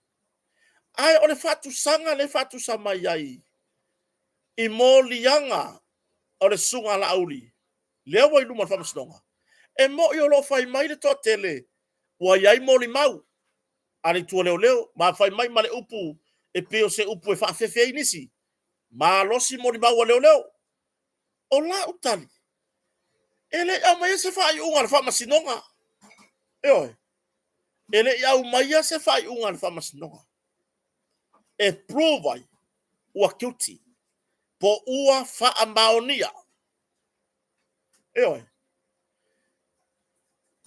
Ae o le faatusaga lea e faatusa mai ai i moliaga o le susuga a Laauli lea ua i luma o le faamasinoga, e moni o lo o fai mai le toatele ua i ai molimau a le itu a leoleo, ma fai mai ma le upu e pei o se upu e faafefe ai nisi, malosi molimau a leoleo. O lau tali, e le i aumaia se faaiuga a le faamasinoga. Ioe, e le i aumaia se faaiuga a le faamasinoga e prove ai ua guilty po ua faamaonia. Ioe.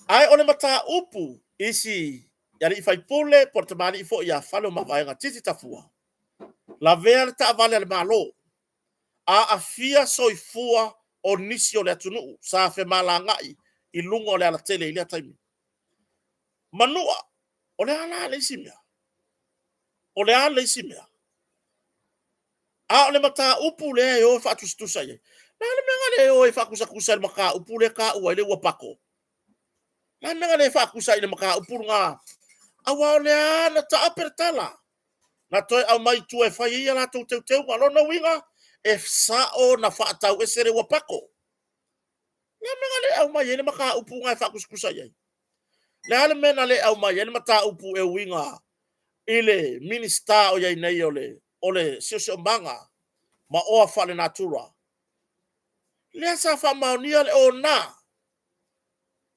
Ae o le mataupu i si alii faipule po o le tamalii foi ia Faleomavaega Titi Tafua, lavea le taavale a le Malo, aafia soifua o nisi o le atunuu sa femalagaai i luga o le alatele i lea taimi. Manua, o le a la le isi mea? O le a le isi mea? A o le mataupu lea e o e faatusatusa i ai, Le a le mea na le o e faakusakusa i le mataupu lea e taua ai le ua pako? Le a le mea na le faakusa i le mataupu lena? Aua o lea na taape le tala, na toe aumai i tua e fai ai a latou teuteuga. O lona uiga, e sao na faatau ese le ua pako. Le a le mea na le aumai ai le mataupu lena e faakusakusa i ai? Le a le mea na le aumai ai le mataupu e uiga i le Minisita o i ai nei o le Siosiomaga ma Oa Faalenatura, lea sa faamaonia le ona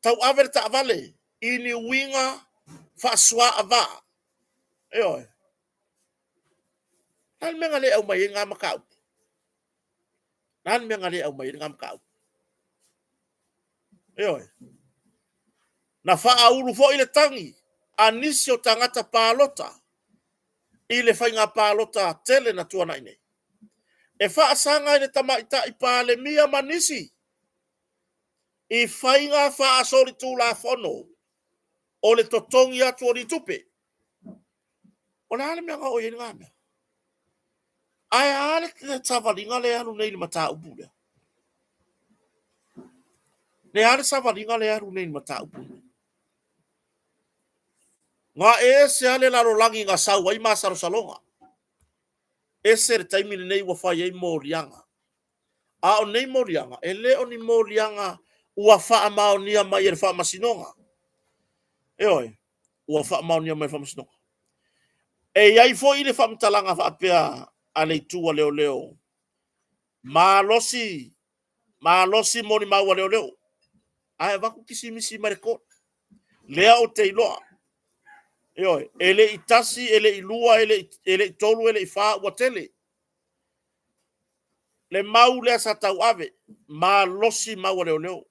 tauave le taavale i ni uiga faa-suaava. Ioe. O le a le mea na le aumai ai lena mataupu? O le a le mea na le aumai ai lena mataupu? Ioe. Na faaulu foi le tagi a nisi o tagata palota i le faiga palota tele na tuanai nei, e faasaga i le Tamaitai Palemia ma nisi i faiga faasolitulafono o le totogi atu o ni tupe. O le a le mea na oo i ai lena mea? Ae a le savaliga lea e alu nei i le mataupu lea? Le a le savaliga lea e alu nei i le mataupu lea? Na ese lava le lalolagi na sau ai masalosaloga. Ese le taimi lenei ua fai ai moliaga. A o nei moliaga, e le o ni moliaga ua faamaonia mai e le Faamasinoga. Ioe, ua faamaonia mai e le Faamasinoga. E i ai foi le faamatalaga faapea a le itu a leoleo, malosi, malosi molimau a leoleo, ae avatu kisimisi mai le court. Lea ou te iloa. Ioe, e le i tasi, e le i lua, e le i tolu, e le i fa, ua tele. Le mau lea sa tauave, malosi mau a leoleo.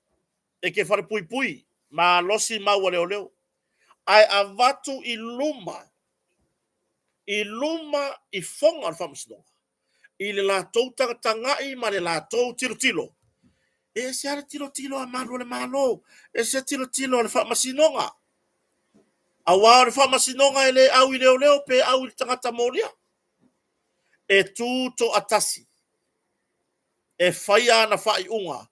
E te falepuipui, malosi mau a leoleo. Ae avatu i luma, i luma i foga o le faamasinoga, i le latou tagatagai ma le latou tilotilo. E ese lava le tilotilo a malu o le Malo, ese le tilotilo a le faamasinoga. Aua o le faamasinoga e le au i leoleo pe au i le tagata molia. E tu toatasi e faia ana faaiuga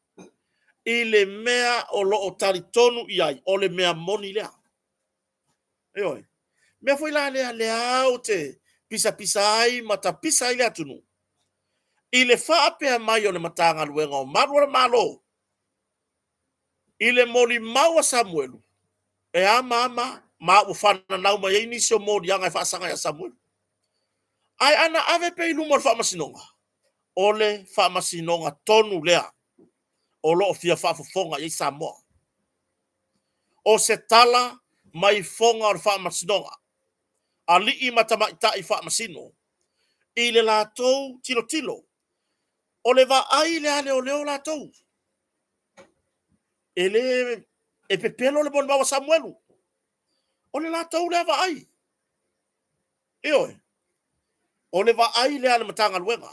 i le mea o lo o talitonu i ai, o le mea moni lea. Ioe. Mea foi la lea, lea ou te pisapisa ai ma tapisa ai le atunuu i le faapea mai o le Matagaluega o Malu o le Malo i le molimau a Samuelu, e a ma a ma a, ma ua fananau mai ai nisi o moliaga e faasaga ia Samuelu. Ae ana ave pea i luma o le faamasinoga, o le faamasinoga tonu lea o lo o fia faafofoga i ai Samoa. O se tala mai foga o le faamasinoga, alii ma tamaitai faamasino, i le latou tilotilo, o le vaai lea a leoleo latou. E le e pepelo le molimau a Samuelu. O le latou lea vaai. Ioe. O le vaai lea a le Matagaluega,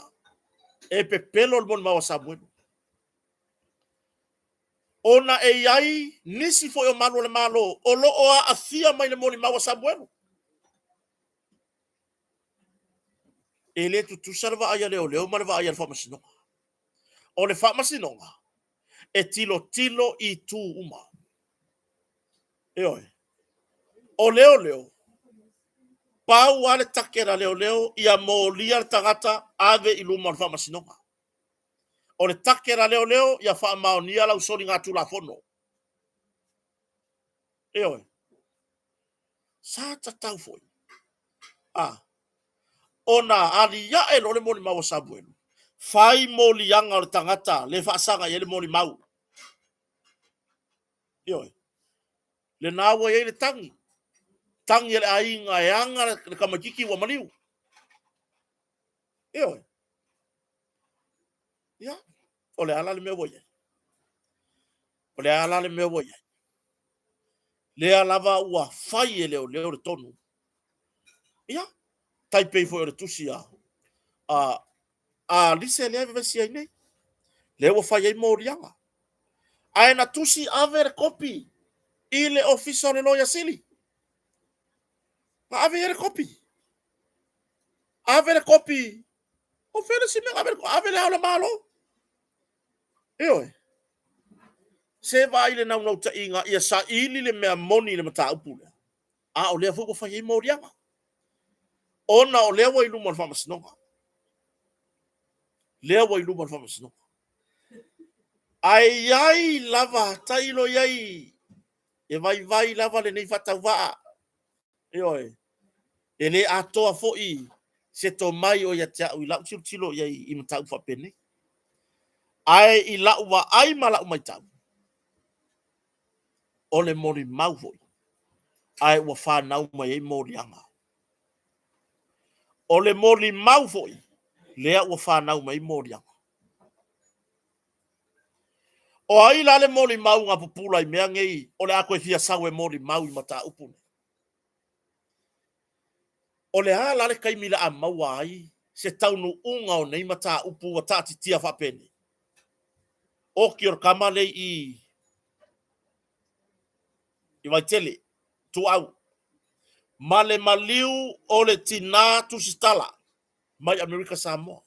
e pepelo le molimau a Samuelu. Ona e i ai nisi foi o malu o le Malo o lo o aafia mai le molimau a Samuelu. E le tutusa le vaai a leoleo ma le vaai a le faamasinoga. O le faamasinoga, e tilotilo i itu uma. Ioe. O leoleo, pau lava le target a leoleo ia molia le tagata ave i luma o le faamasinoga. O le target a leoleo ia faamaonia lau soligatulafono. Ioe. Sa tatau foi a ona aliae loa le molimau a Samuelu, fai moliaga o le tagata le faasaga i ai le molimau. Ioe. Lena ua i ai le tagi, tagi a le aiga e aga le tamaitiiti ua maliu. Ioe. Ia, o le a la le mea ua i ai? O le a la le mea ua i ai? Lea lava ua fai e leoleo le tonu. Ia, tai pei foi o le tusi a a Lise lea e vevesi ai nei. Lea ua fai ai moliaga. Ae na tusi ave le kopi i le ofisa o le Loia Sili. Na ave i ai le kopi. Ave le kopi. O fea le isi mea na ave le kopi? Ave le Ao o le Malo. Ioe. Se vaai i le naunautaiga ia saili le mea moni i le mataupu lea, a o lea foi ua fai ai moliaga, ona o lea ua i luma o le faamasinoga. Lea ua i luma o le faamasinoga. Ae i ai lava, tailo i ai, e vaivai lava lenei faatauvaa. Ioe. E le atoa foi se tomai o ia te au i lau tilotilo i ai i mataupu faapenei. Ae i lau vaai ma lau matau, o le molimau foi, ae ua fanau mai ai moliaga. O le molimau foi, lea ua fanau mai ai moliaga. O ai la le molimau na pupula i mea nei o le a toe fia sau e molimau i mataupu nei? O le a la le taimi o le a maua ai se taunuuga o nei mataupu ua taatitia faapenei? Oti o le tama lea i i Vaitele, Ituau, ma le maliu o le tina tusitala mai Amerika Samoa.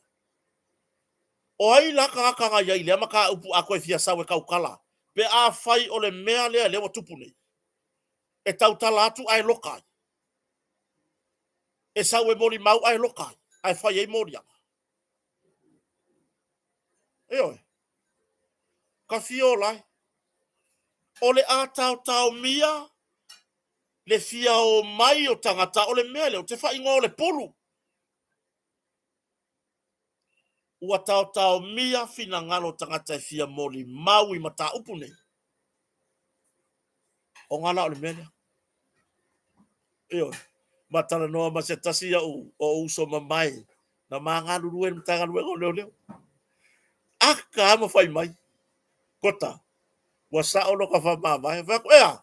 O ai la tagata na i ai i lea mataupu a toe fia sau e tautala pe afai o le mea lea lea ua tupu nei, e tautala atu ae loka ai? E sau e molimau ae loka ai, ae fai ai moliaga? Ioe. Ka fia ola ai. O le a taotaomia le fia o mai o tagata, o le mea lea ou te faaigoa o le pulu. Ua taotaomia finagalo o tagata e fia molimau i mataupu nei. Ona la o le mea lea. Ioe. Ma talanoa ma se tasi au o uso mamae na ma galulue i le Matagaluega o Leoleo. Aka lava ma fai mai, Kota, ua sao lota faamavae. Fai atu, ea,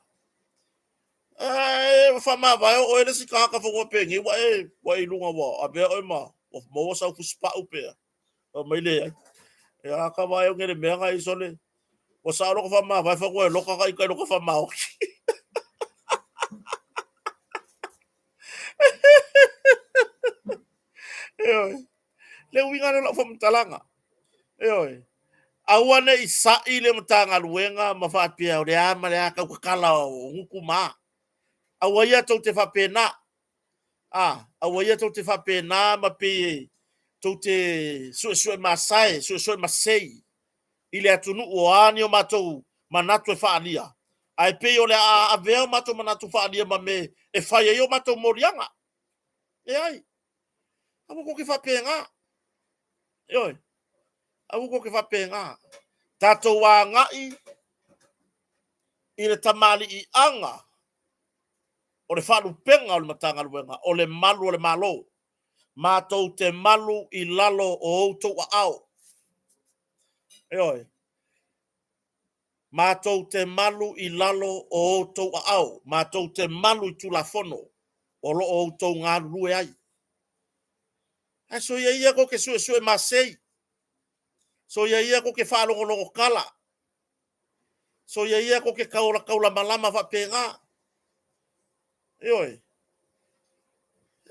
e faamavae o oe le isi tagata fanua penei ua e, ua e i luga ua avea oe ma ua maua sau fusipau pe a. Fai mai leai. E aka vaai au le mea na i sole. Ua sao lota faamavae fanua e loka ta ita i lota faamaoni. Ioe. Le uiga lea o lau faamatalaga. Ioe. Aua ne i sa'i le Matagaluega ma faapea o le a ma le a tautatala o gutu ma a. Aua ia tou te faapena. A, aua ia tou te faapena ma pei e tou te suesue masae, suesue masei i le atunuu o a ni o matou manatu e faaalia, ae pei o le a avea o matou manatu faaalia ma mea e fai ai o matou moliaga. Leai. Aua tou te faapena. Ioe. Aua tou te faapena. Tatou agai i le tamaliiaga o le faalupega o le Matagaluega o le malu o le Malo. Matou te malu i lalo o outou aao. Ioe. Matou te malu i lalo o outou aao. Matou te malu i Tulafono o lo o outou galulue ai. Ae soia ia tou te suesue masei. Soia ia tou te faalogologo tala. Soia ia tou te taulamalama faapena. Ioe.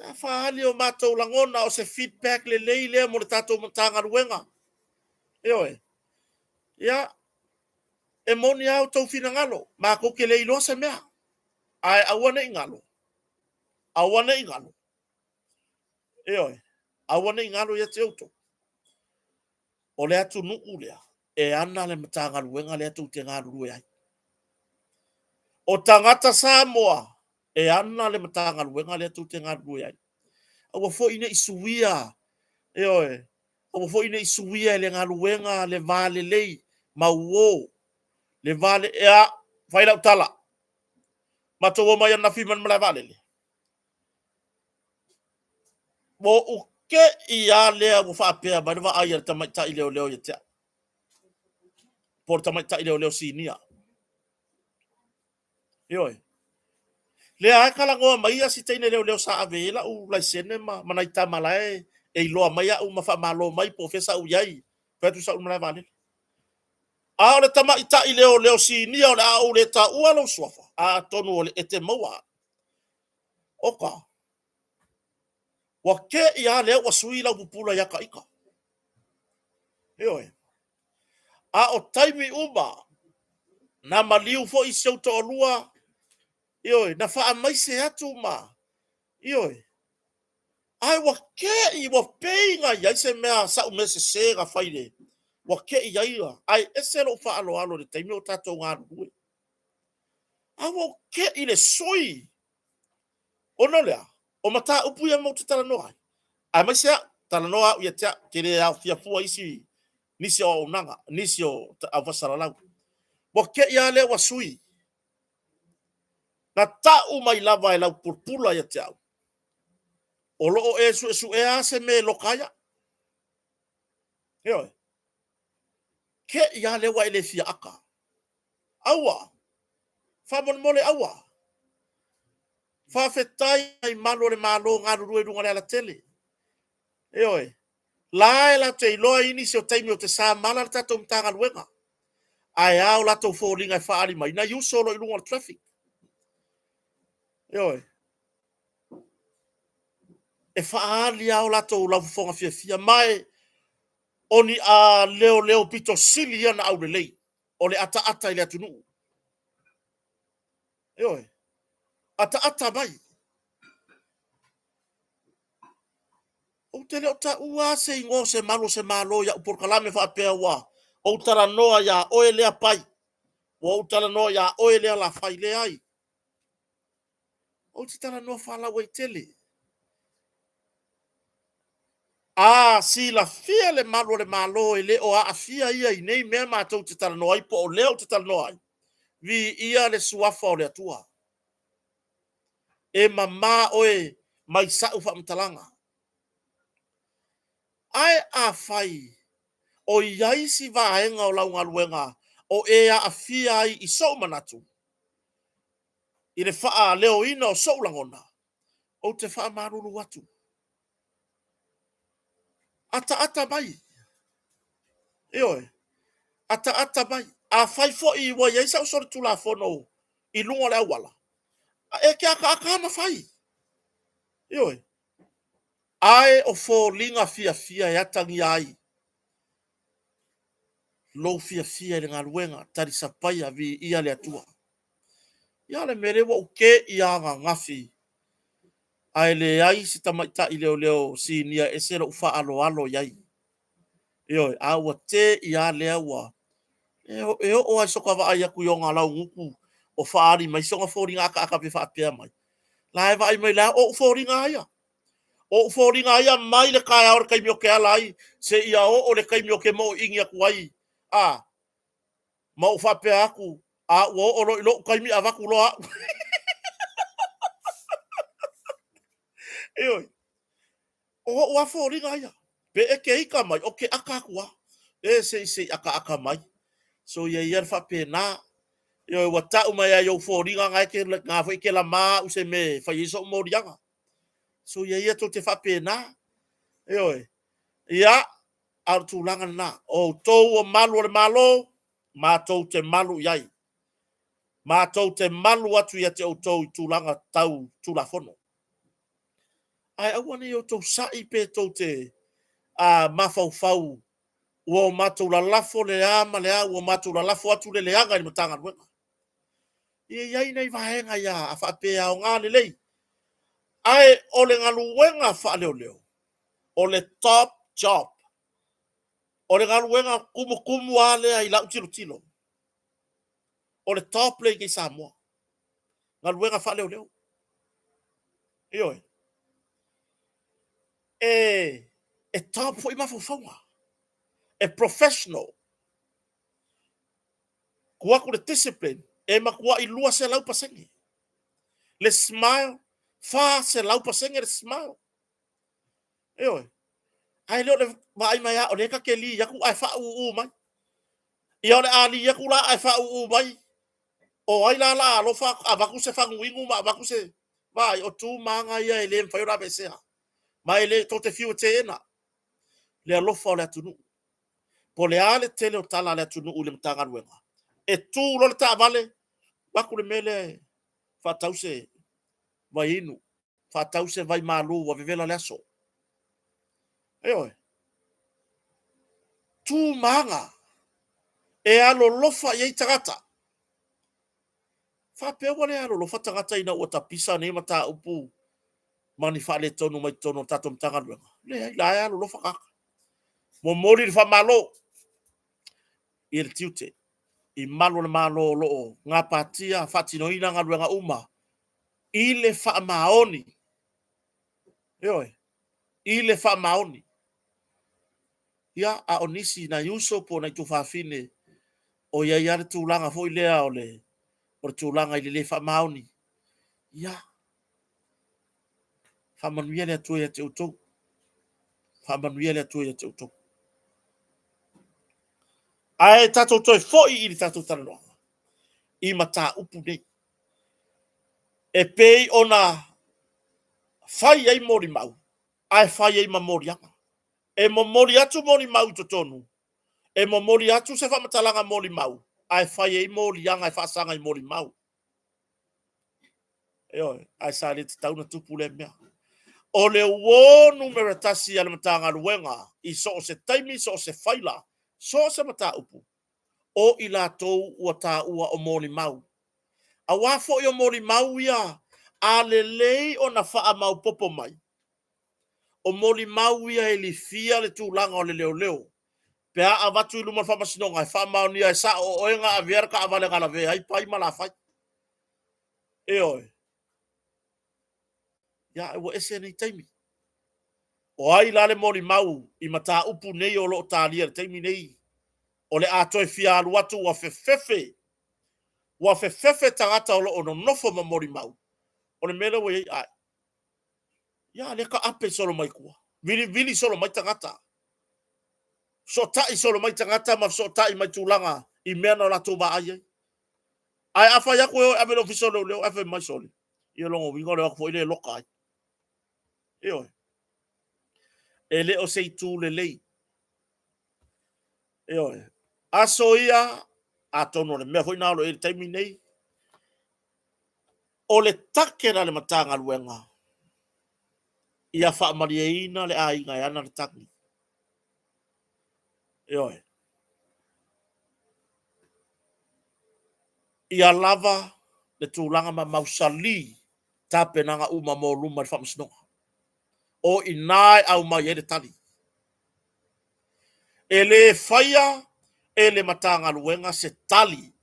A faaali o matou lagona, o se feedback lelei lea mo le tatou Matagaluega. Ioe. Ia, e moni lava outou finagalo, matou te le iloa se mea. Ae aua ne i galo, aua ne i galo, ioe, aua ne i galo ia te outou. O le atunuu lea e ana le Matagaluega lea tou te galulue ai. O tagata Samoa e ana le Matagaluega lea tou te galulue ai. Aua foi ne i suia, ioe, aua foi ne i suia e le galuega le va lelei ma uo, le va le, ea, fai lau tala. Matou omai ananafi mai le malae vaalele. Ua ou te i lava lea ua faapea mai le vaai a le tamaitai leoleo ia te au, po o le tamaitai leoleo sinia. Ioe. Lea lava e talanoa mai ia si teine leoleo sa ave i ai lau laisene ma, ma nai tama la e, e iloa mai au ma faamalo mai po o fea sa ou i ai, fai atu sa ou i le malae vaalele. A o le tamaitai leoleo sinia o le a ou le taua lou suafa, atonu o le e te maua. Oka, ua te i lava lea ua sui lau pupula ia ta ita. Ioe. A o taimi uma, na maliu foi si ou toalua, ioe, na faamaise atu ma, ioe, ae ua ke'i, ua pei na i ai se mea, sa'u mea sese na fai le, ua ke'i ai, ae ese lou faaaloalo i le taimi o tatou galulue. A ua ou ke'i le sui. Ona o le a? O mataupu ia matou te talanoa ai, aemaise au, talanoa au ia te au, te le aofia fua isi nisi o auaunaga, nisi o aufaasalalau. Ua te i lava lea ua sui. Na tau mai lava e Laupulapula ia te au, o lo o e suesuea lava se mea e loka ai au. Ioe. Te i lava lea ua e le fia aka. Aua! Faamolemole aua! Faafetai i malu o le Malo galulue i luga o le alatele. Ioe. La e latou te iloa i nisi o taimi o te samala le tatou Matagaluega, ae a o latou foliga e faaali mai nai uso o lo o i luga o le traffic. Ioe. E faaali lava o latou laufofoga fiafia, ma e o ni a leoleo pito sili ia ona aulelei o le ataata i le atunuu. Ioe. Ataata mai. Ou te le o taua lava se igoa o se malu o se Malo i au polokalame faapea ua ou talanoa ia oe lea Pai, ua ou talanoa ia oe lea Lafai. Leai. Ou te talanoa faalauaitele. A silafia le malu o le Malo e le o aafia ia i nei mea matou te talanoa ai po o lea ou te talanoa ai, viia le suafa o le Atua. E mama oe mai sa'u faamatalaga. Ae afai o i ai si vaega o lau galuega o e aafia ai i so'u manatu, i le faaleoina o so'u lagona, ou te faamalulu atu. Ataata mai. Ioe. Ataata mai. Afai foi ua i ai sau solitulafono i luga o le auala, e te ataata lava ma fai. Ioe. Ae o foliga fiafia e atagia ai lou fiafia i le galuega, talisapaia, viia le Atua. Ia o le mea lea ua ou te'i lava ananafi, ae leai se tamaitai leoleo sinia e ese lou faaaloalo i ai. Ioe, a ua te'i lava lea ua e oo lava i soka vaai atu i ona laugutu o faaali mai sona foliga akaaka pe faapea mai. La e vaai mai la, o ou foliga lava ia. O ou foliga lava ia mai le taeao i le taimi ou te ala ai seia oo i le taimi ou te moiini atu ai, a, ma ou faapea atu, a ua oo loa i lou taimi avatu loa au. Ioe. O ou lava foliga ia. Pe e te ita mai, ou te aka atu lava. E se i se i akaaka mai. Soia ia le faapena. Ioe, ua tau mai lava i ou foliga na, e te, na foi e te lama au se mea e fai ai sou moliaga. Soia ia tou te faapena. Ioe. Ia, a o le tulaga lena. O outou o malu o le Malo, matou te malu i ai. Matou te malu atu ia te outou i tulaga tau Tulafono. Ae aua ne i outou sa'i pe tou te mafaufau ua o matou lalafo le a ma le a, ua matou lalafo atu le leaga i le Matagaluega. E i ai nai vaega ia a faapea e aoga lelei, ae o le galuega faaleoleo, o le top job, o le galuega tumutumu lava lea i lau tilotilo, o le top lea i inei i Samoa, galuega faaleoleo. Ioe. E top foi mafaufauga, e professional. Tuu atu le discipline, e matuai 200%. Le smile, 400% le smile. Ioe. Ae le o le vaai mai lava o lea ta te li atu ae faauu mai. Ia o le a li atu la ae faauu mai. O ai la la alofa avatu se faguinu ma avatu se vaai, o tu ma aga ia e le mafai ona aveesea. Ma e le tou te fiu e teena le alofa o le atunuu. Po o le a le tele o tala a le atunuu i le Matagaluega, e tu loa le taavale, avatu le mea lea e faatau se vaiinu, faatau se vai malu ua vevela le aso. Ioe. Tu ma aga. E alolofa i ai tagata. Faapea ua le alolofa tagata ina ua tapisa nei mataupu ma ni faaletonu mai totonu o le tatou Matagaluega? Leai, la e alolofa tagata. Momoli le faamalo i le tiute i malu o le Malo o lo o gapatia faatinoina galuega uma i le faamaoni. Ioe, i le faamaoni. Ia, a o nisi nai uso po o nai tuafafine o i ai lava le tulaga foi lea o le tulaga i le le faamaoni, ia, faamanuia le Atua ia te outou. Faamanuia le Atua ia te outou. Ae tatou toe foi i le tatou talanoaga i mataupu nei. E pei ona fai ai molimau, ae fai ai ma moliaga. E momoli atu molimau i totonu, e momoli atu se faamatalaga molimau, ae fai ai moliaga e faasaga i molimau. Ioe, ae sa le tatau ona tupu lea mea. O le uo numera 1 a le Matagaluega i so o se taimi, so o se faila, so o se mataupu, o i latou ua taua o molimau. Aua foi o molimau ia, a lelei ona faamaopoopo mai, o molimau ia e lifia le tulaga o le leoleo pe a avatu i luma o le faamasinoga e faamaonia e sao o oe na avea le taavale na lavea ai Pai ma Lafai. Ioe. Ia, ua ese nei taimi. O ai la le molimau i mataupu nei o lo o talia i le taimi nei? O le a toe fia alu atu ua fefefe, ua fefefe tagata o lo o nonofo ma molimau. O le mea lea ua i ai, ai. Ia, lea taape solo mai tua. Vilivili solo mai tagata. Fesootai solo mai tagata ma fesootai mai tulaga i mea na o latou vaai ai. Ae a fai atu e o e ave i le Ofisa o Leoleo, ae fai mai, sole, ia lona uiga o le o atu foi lea e loka ai. Ioe. E le o se itu lelei. Ioe. Aso ia, atonu o le mea foi na o lo o i ai i le taimi nei, o le take a le Matagaluega ia faamalieina le aiga e ana le tagi. Ioe. Ia lava le tulaga ma mausali tapenaga uma mo luma i le faamasinoga. O i ina e aumai ai le tali. E le faia e le Matagaluega se tali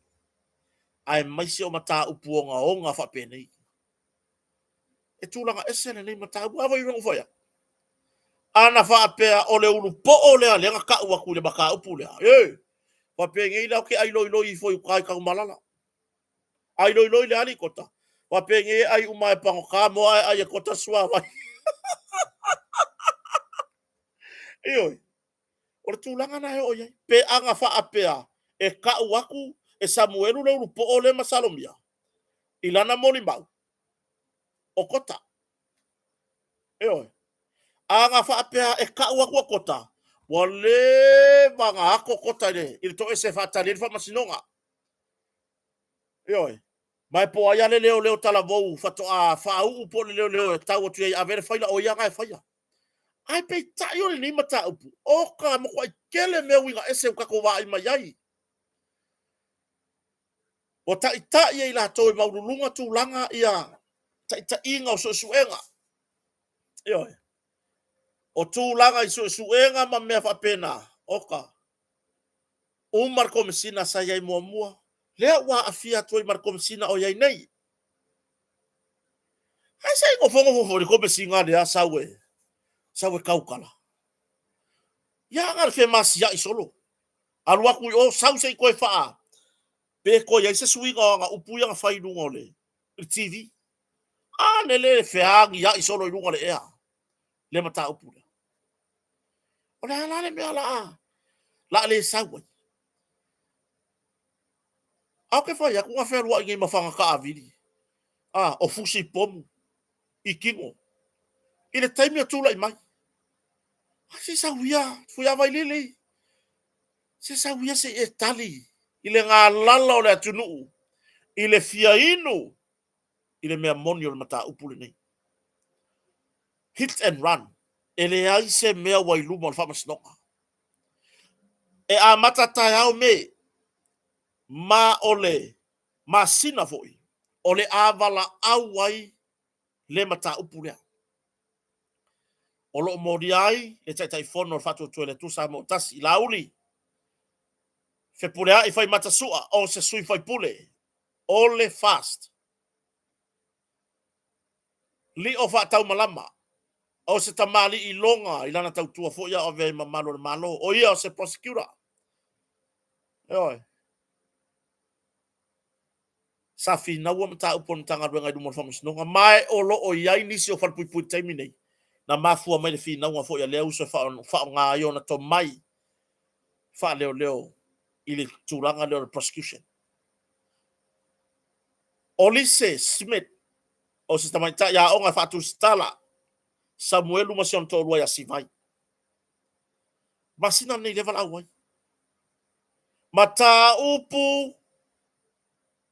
aemaise o mataupu ogaoga faapenei. E tulaga ese lenei mataupu. A foi ua fai atu. Ana faapea o le ulupoo lea lea na tau atu i le mataupu lea, e faapenei la ou te ailoiloi ifo i uta i Tanumalala. Ailoiloi le alii Kota, faapenei e ai uma e pagota moa ae ai e Kota le suavai. Ioe. O le tulaga lena e oo i ai. Pe ana faapea e tau atu e Samuelu le ulupoo lea e masalomia i lana molimau, o Kota. Ioe. Ana faapea e tau atu o Kota, ua leva ona ato Kota i le toese e faatali ai le faamasinoga. Ioe. Ma e po o ai lava le leoleo talavou faatoa faauu po o le leoleo e tau atu i ai e ave le faila, o ia lena e faia. Ae peitai o lenei mataupu, oka, matuai tele mea uiga ese ua tatou vaai mai ai. Ua taitai e i latou e maualuluga tulaga ia taitaiga o suesuega. Ioe. O tulaga i suesuega ma mea faapena, oka, uma le Komesina sa i ai muamua, lea ua aafia atu ai ma le Komesina o i ai nei. Ae se i nofonofo foi le Komesina lea sau e, sau e tautala. Ia na o le femasiai solo. Alu atu i o, sau se i toe faa, pe toe i ai se suiga o ana upu ia na fai i luga o le TV. A lele e feagiai solo i luga o le ea le mataupu lea. O le a la le mea la a le sau ai? A ou te fai atu na fealuai nei ma faga taavili, a, o fusi pomu i tino i le taimi o tulai mai. A se sau ia, Fuiavailili, se sau ia se i e tali i le galala o le atunuu i le fia inu i le mea moni o le mataupu lenei. Hit and run. E leai se mea ua i luma o le faamasinoga. E amata taeao me. Ma o le masina foi o le a valaau ai le mataupu lea. O lo o molia ai le Taitaifono o le Faatuatua i le Atua Samoa ua Tasi, Laauli Fepuleai Faimata Sua, o se sui faipule o le FAST. Lio Faataumalama, o se tamalii iloga i lana tautua foi a o avea ai ma malu o le Malo, o ia o se prosecutor. Ioe. Sa finaua mataupu a le Matagaluega i luma o le Faamasinoga, ma o lo o i ai nisi o falepuipui i le taimi nei, na mafua mai le finauga foi a lea uso e faaaoga ai ona tomai faaleoleo i le tulaga lea o le prosecution. Olise Smith, o se tamaitai aoga e faatusitala, Samuelu ma si ona toalua ia Sivai. Masina lenei lea valaau ai. Mataupu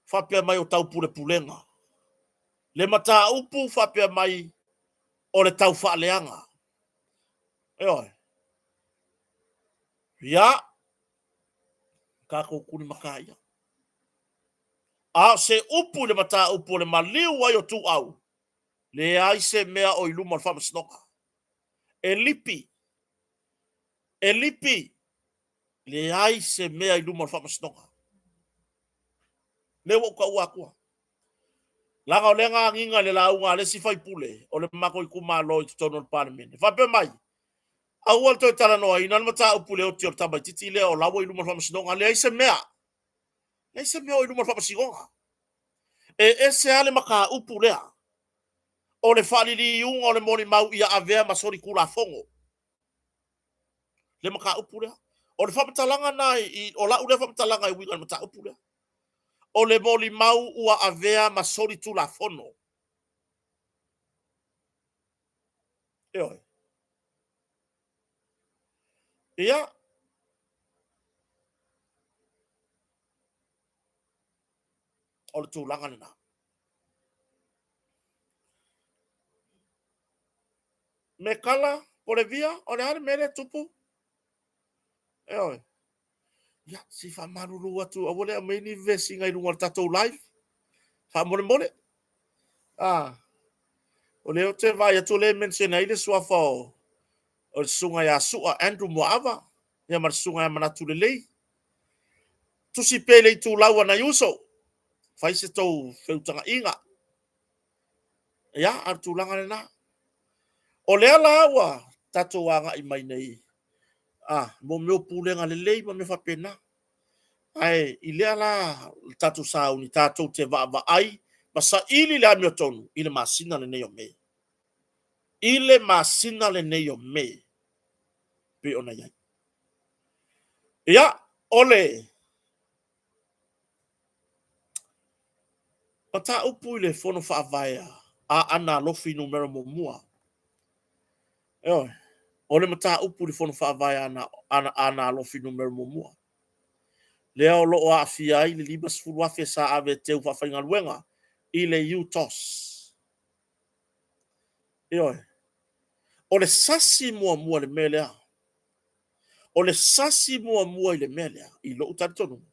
faapea mai o taupulepulega. Le mataupu faapea mai o le taufaaleaga. Ioe. Ia, tatou tulimataia. A o se upu i le mataupu o le maliu ai o Tuuau, leai se mea o i luma o le faamasinoga. E lipi, e lipi, leai se mea i luma o le faamasinoga. Lea ua ou taua atua. Leaga o lea na agiga i le lauga a le isi faipule o le matou itumalo i totonu o le Palemene, faapea mai, aua le toe talanoaina le mataupu i le oti o le tamaitiiti lea o la ua i luma o le faamasinoga. Leai se mea. Leai se mea o i luma o le faamasinoga. E ese lava le mataupu lea o le faaliliuga o le molimau ia avea ma solitulafono. Le mataupu lea. O le faamatalaga lena, o lau lea faamatalaga e uiga i le mataupu lea. O le molimau ua avea ma solitulafono. Ioe. Ia, o le tulaga lena. Mekala Polevia, o le a le mea lea e tupu? Ioe. Ia, se i faamalulu atu, aua le aumaia ni vesiga i luga o le tatou live. Faamolemole. Ah, o lea ou te vaai atu o lea e mention ai le suafa o le susuga ia Sua Andrew Muaava, ia ma le susuga ia Manatu Lelei. Tusi pea i le itulau a nai uso, fai se tou feutagaiga. Ia, a o le tulaga lena. O lea la ua tatou agai mai nei, mo mea o pulega lelei ma mea faapena. Ae i lea la tatou sauni, tatou te vaavaai ma saili le amiotonu i le masina lenei o Me. I le masina lenei o Me, pei ona i ai. Ia, o le mataupu i le Fono Faavae a Aana Alofi numera 1. Ioe, o le mataupu i le Fono Faavae a Aana Alofi numera 1. Lea o lo o aafia ai le 50,000 sa ave e teu faafaigaluega i le UTOS. Ioe. O le sasi muamua i le mea lea. O le sasi muamua i le mea lea, i lou talitonuga,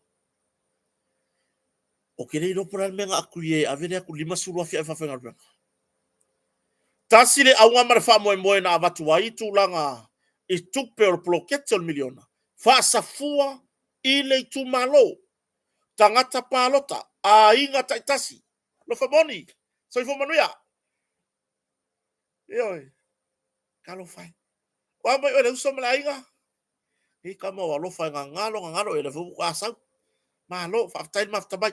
ou te le iloa po o le a le mea na agree ai e ave le 50,000 e faafaigaluega. Tasi le auga ma le faamoemoe na avatu ai tulaga i tupe o le poloketi o le miliona, faasafua i le itumalo, tagata palota, aiga taitasi. Alofa moni, soifua manuia. Ioe, talofa e. O a mai oe le uso ma le aiga? Nei tama ua alofa e gagalo, gagalo, ia lea foi ua sau. Malo, faafetai le mafuta mai.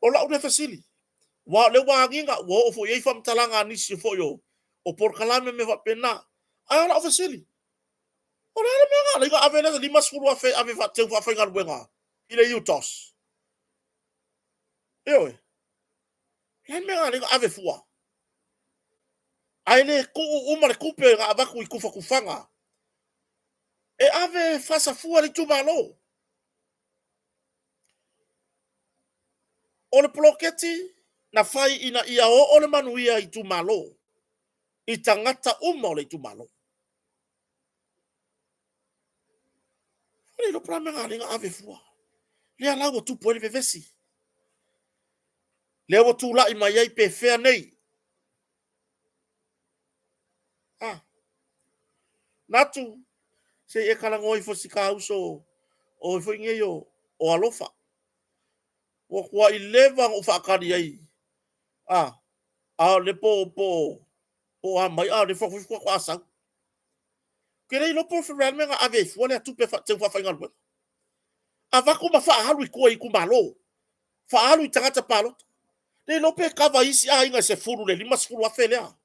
O lau lea fesili, aua o lea ua agiga, ua oo foi i ai faamatalaga a nisi foi o polokalame ma mea faapena. Ae o lau fesili, o le a le mea na ala ai ona ave le 50,000 e ave teu faafaigaluega i le UTOS? Ioe. O le a le mea na ala ai ona ave fua? Ae le tuu uma le tupe na avatu i tufatufaga e ave e faasafua i le itumalo. O le poloketi na fai ina ia oo le manuia i itumalo, i tagata uma o le itumalo. E le iloa po o le a le mea na ala ai ona ave fua. Lea la ua tupu ai le vevesi. Lea ua tulai mai ai pe fea nei. Ah. Natu, se i e talanoa ifo si ta uso o foi nei o Alofa. Ua tuai leva ona ou faatali ai. Ah, a o le po po po a mai a o le faatoa sau. Ke le iloa po o le a le mea na ave ai fua lea tupe teu faafaigaluega. Avatu ma faaalu i tua i itumalo. Faaalu i tagata palota. Le iloa pe kava isi aiga e 10 le 50,000 lea.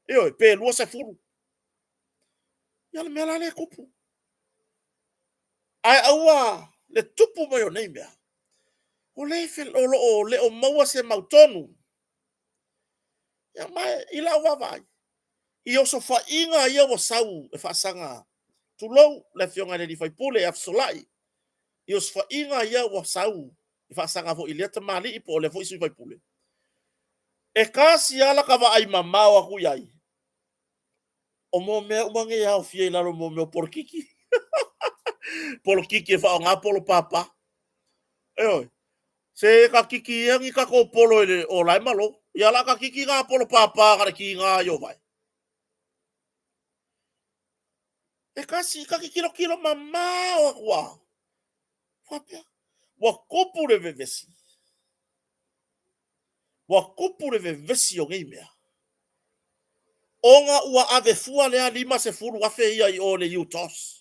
Ioe, pe 20. Ia le mea la lea e tupu. Ae aua le tupu mai o nei mea, o lea o lo o le o maua se mautonu. Ia ma i lau vaavaai, i osofaiga ia ua sau e faasaga, tulou le Afioga i le sui usufono ia Fesolai, i osofaiga ia ua sau e faasaga foi i lea tamalii po o lea foi sui usufono, e tasi lava lata vaai mamao atu i ai, o mo mea uma nei e aofia i lalo o mea o polokiki. Polokiki e faaaoga polo papa. Ioe. Se ta kiki ia ni tatou polo i le o la e malo. Ia la ta kiki na polo papa na le kiga i o vai. E kasi, ta te tilotilo mamao atu a. Faapea, ua tupu le vevesi. Ua tupu le vevesi o nei mea. Ona ua ave fua lea 50,000 ia i o le UTOS.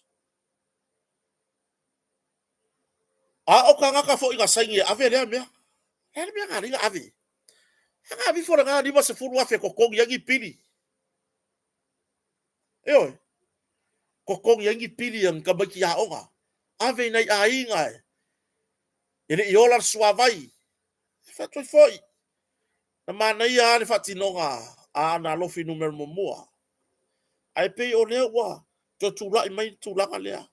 A o tagata foi na saini e ave lea mea. E le mea na alai na ave. A na ave ifo lena 50,000 e totogi ai ni pili. Ioe. Totogi ai ni pili a ni tamaiti aoga. Ave i nai aiga e e le i ola le suavai. E fai atu ai foi, na manaia lava le faatinoga a Aana Alofi Nu.1, ae pei o lea ua toe tulai mai le tulaga lea.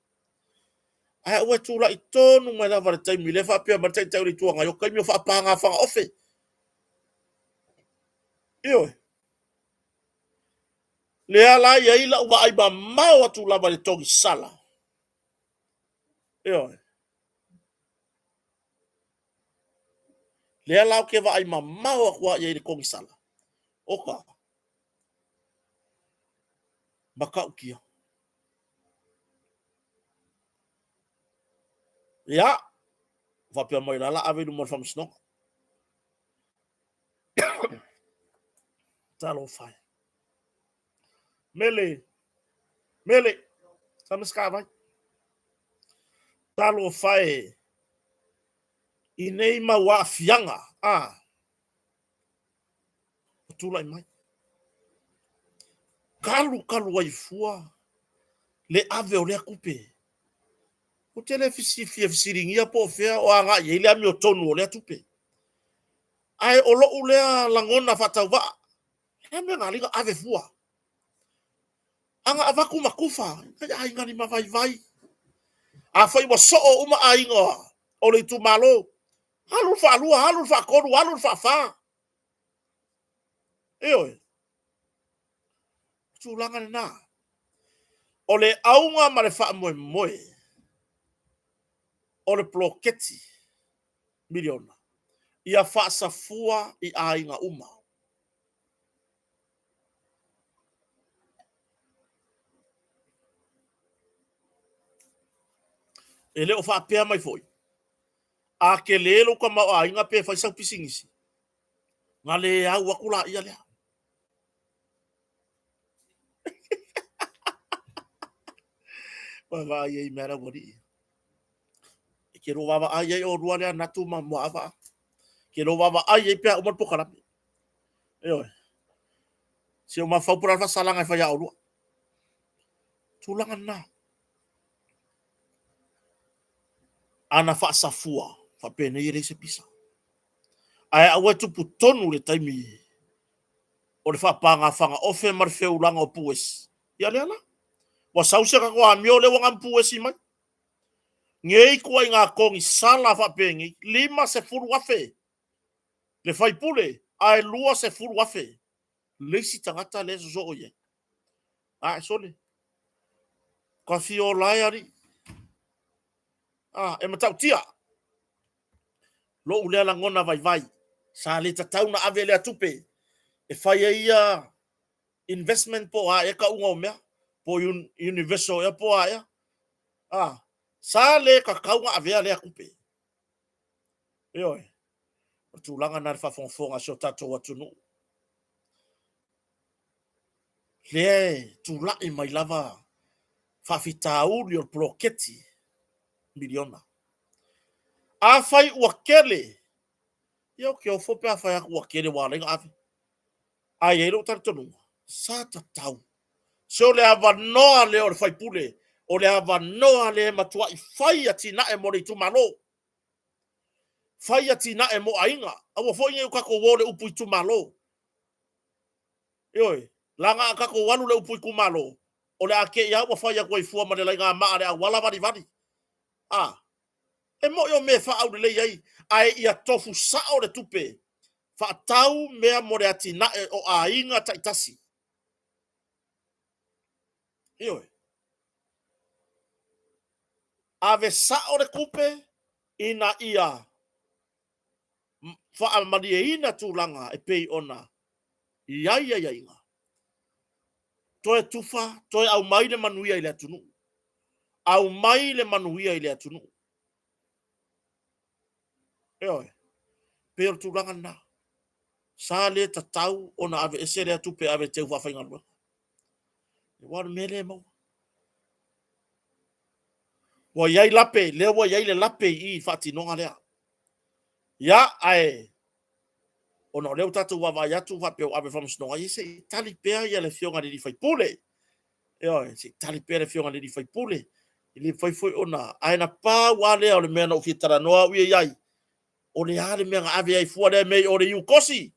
Ae aua e tulai tonu mai lava i le taimi lea e faapea mai le Taitai o le Itu Agai, o taimi o faapaga fagaofe. Ioe. Lea la e i ai lau vaai mamao atu lava i le togisala. Ioe. Lea la ou te vaai mamao atu lava i ai i le togisala. Oka. Matautia. Ia, faapea mai la la ave i luma o le faamasinoga. Talofa e. Mele, mele, sa me vai. Talofa e i nei mau aafiaga, a, ua tulai mai. Kalukalu ai fua le ave o lea tupe. Ou te le fia fesiligia po o fea o agai ai le amiotonu o lea tupe. Ae o lou lea lagona faatauvaa, e mea na alii ave fua. Ana avatu ma tufa, nai aiga lima vaivai. Afai ua soo uma aiga o le itumalo, alu le faalua, alu le faatolu, alu le faafa. Ioe. Tulaga lena. O le auga ma le faamoemoe o le poloketi miliona, ia faasafua i aiga uma. E le o faapea mai foi, a tele lou tamaoaiga pe fai sau pisinisi, na le au atu laia lea. Vaavaai ai mea lau alii. E te lo vaavaai ai olua lea Natu ma Muaava. Ke lo vaavaai ai pe a uma le polokalame. Ioe. Se o mafaufau po o le a le faasalaga e fai ia olua. Tulaga lena. Ana faasafua, faapenei e leai se pisa. Ae aua e tupu tonu le taimi o le faapaga fagaofe ma le feulaga o puesi. Ia lea la. Ua sau se tatou amio lea ua gam puesi mai. Nei ituaiga togisala faapenei, 50,000 le faipule ae 20,000 le isi tagata lea e sosoo i ai. Ae sole, ka fia ola e alii. Ah, e matautia. Lo'u lea lagona vaivai, sa le tatau na ave lea tupe e fai ai ia investment po o a ea tauga o mea, po o universal ea po o a ea. A, sa le tatau na avea lea tupe. Ioe, o le tulaga lena i le faafogafoga a si o tatou atunuu. Lea e tulai mai lava faafitauli o le poloketi miliona. Afai ua tele, ia ou te ofo pe a fai atu ua tele ua ala ai ona ave. Ae i ai lou talitonuga, sa tatau. Se o le avanoa lea o le faipule, o le avanoa lea e matuai fai atinae mo le itumalo. Fai atinae mo aiga. Aua foi ne i o tatou o i le upu itumalo. Ioe, leaga a tatou alu i le upu itumalo, o le a te i lava ua fai atu ai fua ma le laigamaa a le auala valivali. A, e moni o mea e faaaulelei ai, ae ia tofu sao le tupe, faatau mea mo le atinae o aiga taitasi. Ioe. Ave sao le tupe ina ia faamalieina tulaga e pei ona i ai aiaiga. Toe tufa, toe aumai le manuia i le atunuu. Aumai le manuia i le atunuu. Ioe. Pei o le tulaga lena. Sa le tatau ona aveese lea tupe e ave e teu faafaigaluega. Aua o le mea lea e maua. Ua i ai lape, lea ua i ai le lape i i i le faatinoga lea. Ia, ae ona o lea ua tatou vaavaai atu faapea ua ave i le faamasinoga, ia se i tali pea ia le afioga i le sui usufono. Ioe, se i tali pea le afioga i le sui usufono. E le mafai foi ona... Ae na pau lava lea o le mea na ou fia talanoa au ia i ai, o le a le mea na ave ai fua lea mea i o i le IUKOSI?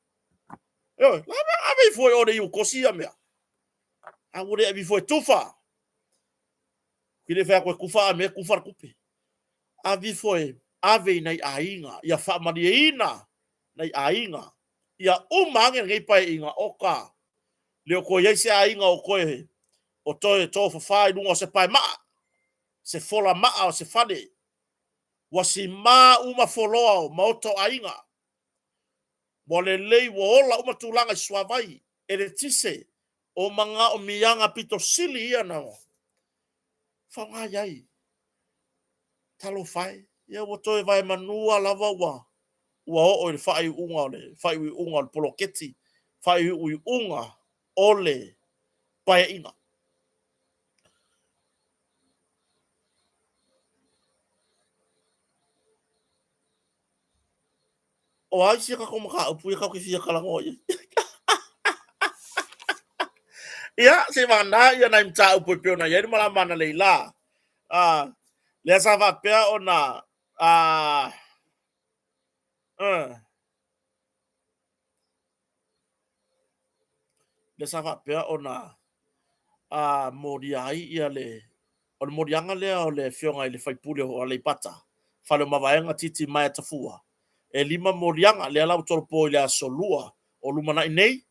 Ioe, o le a le mea na ave ai fua i o i le IUKOSI ia mea? A ua le ave ifo e tufa. Ou te le fai atu e tufa a mea e tufa le tupe. Ave ifo e ave i nai aiga, ia faamalieina nai aiga, ia uma ane lenei paeaiga, oka, le o toe i ai se aiga o toe o toe tofafa i luga o se paemaa, se fola maa o se fale. Ua sima uma foloa o maota o aiga. Ua lelei ua ola uma tulaga i suavai, eletise, o manaomiaga pito sili ia na faaaoga i ai. Talofa e, ia ua toe vaemanua lava ua ua oo i le faaiuiuga o le faaiuiuga o le poloketi, faaiuiuga o le paeaiga. O a isi a tatou mataupu ia tatou te fia talanoa i ai? Ia, seivagana ia nai mataupu e pei ona i ai le malama analeila. Ah, lea sa faapea ona ah, lea sa faapea ona molia ai ia le o le moliaga lea o le afioga i le faipule o Aleipata, Faleomavaega Titimaea Tafua. E lima moliaga, lea la ua tolopo i le aso Lua o lumanai nei.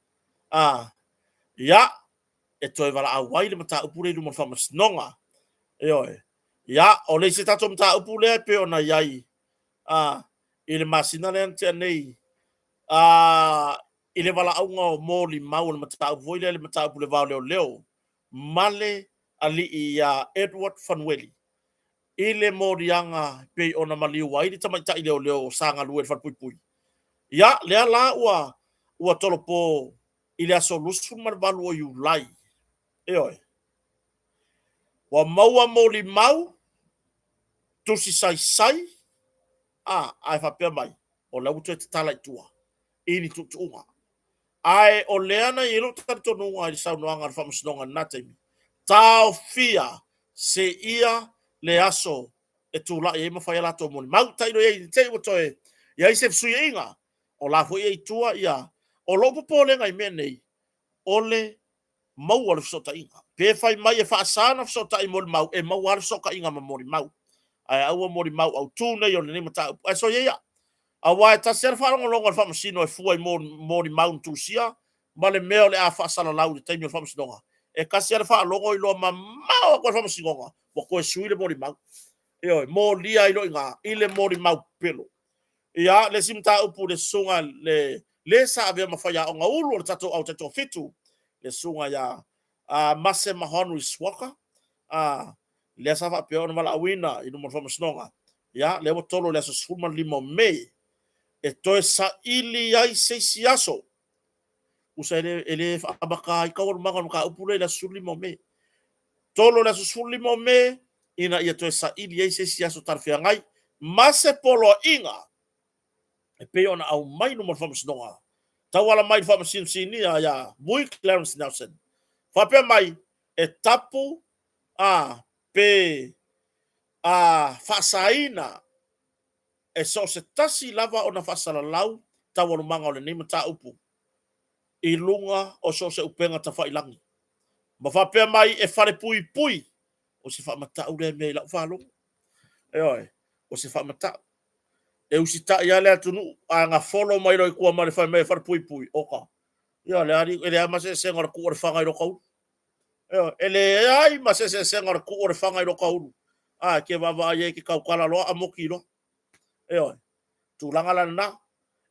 A, ia, e toe valaau ai le mataupu lea i luma o le faamasinoga. Ioe. Ia, o le isi tatou mataupu lea e pei ona i ai a, i le masina lea na tea nei, a, i le valaauga o molimau o le mataupu foi lea, le mataupu i le va o leoleo ma le alii ia Edward Fanueli i le moliaga e pei ona maliu ai le tamaitai leoleo sa galue i le falepuipui. Ia, lea la ua ua tolopo i le aso 28 o Iulai. Ioe. Ua maua molimau, tusi saisai, a, ae faapea mai, o la ua toe tatala i tua i ni tuutuuga. Ae o lea na i ai lou talitonuga i le saunoaga a le Faamasinoga i lena taimi, taofia seia le aso e tulai ai ma fai a latou molimau. Tailo i ai i te i ua toe i ai se fesuiaiga, o la foi e i tua ia. O lou popolega i mea nei, o le maua o le fesootaiga. Pe fai mai e faasa ona fesootai i molimau, e maua lava le fesootaiga ma molimau. Ae aua molimau autu nei o lenei mataupu. Ae soia ia, aua e tasi lava le faalogologo a le faamasino e fua i molimau na tusia ma le mea o le a faasalalau i le taimi o le faamasinoga. E tasi lava le faalogo iloa mamao atu e le faamasinoga ua toe sui le molimau. Ioe, molia ai loa i ina i le molimau pepelo. Ia, le isi mataupu le susuga le le sa avea ma faiaoga ulu o le tatou Au Taitoafitu, le susuga ia Mase Mahonri Swaka, lea sa faapea ona valaauina i luma o le faamasinoga. Ia, lea ua tolo i le aso 15 o Me e toe saili ai se isi aso. Tusa e le amata ai taualumaga o le mataupu lea i le aso 15 o Me. Tolo i le aso 15 o Me ina ia toe saili ai se isi aso talafeagai ma se poloaiga e pei ona aumai i luma o le faamasinoga, tauala mai i le Faamasino Sinia ia Vui Clarence Nelson, faapea mai e tapu a pe a faasaina e so o se tasi lava ona faasalalau taualumaga o lenei mataupu i luga o so o se upega tafailagi, ma faapea mai e falepuipui. O se faamatau lea mea i lau faalogo. Ioe, o se faamatau. E usitai lava le atunuu, ae na folo mai loa i tua ma le fai mai e falepuipui, oka, ia le alii, e leai ma se eseesega o le tuu o le fana i lota ulu. Ioe, e leai ma se eseesega o le tuu o le fana i lota ulu. A, e te vaavaai i ai e te tautala loa amoki loa. Ioe, tulaga la lena.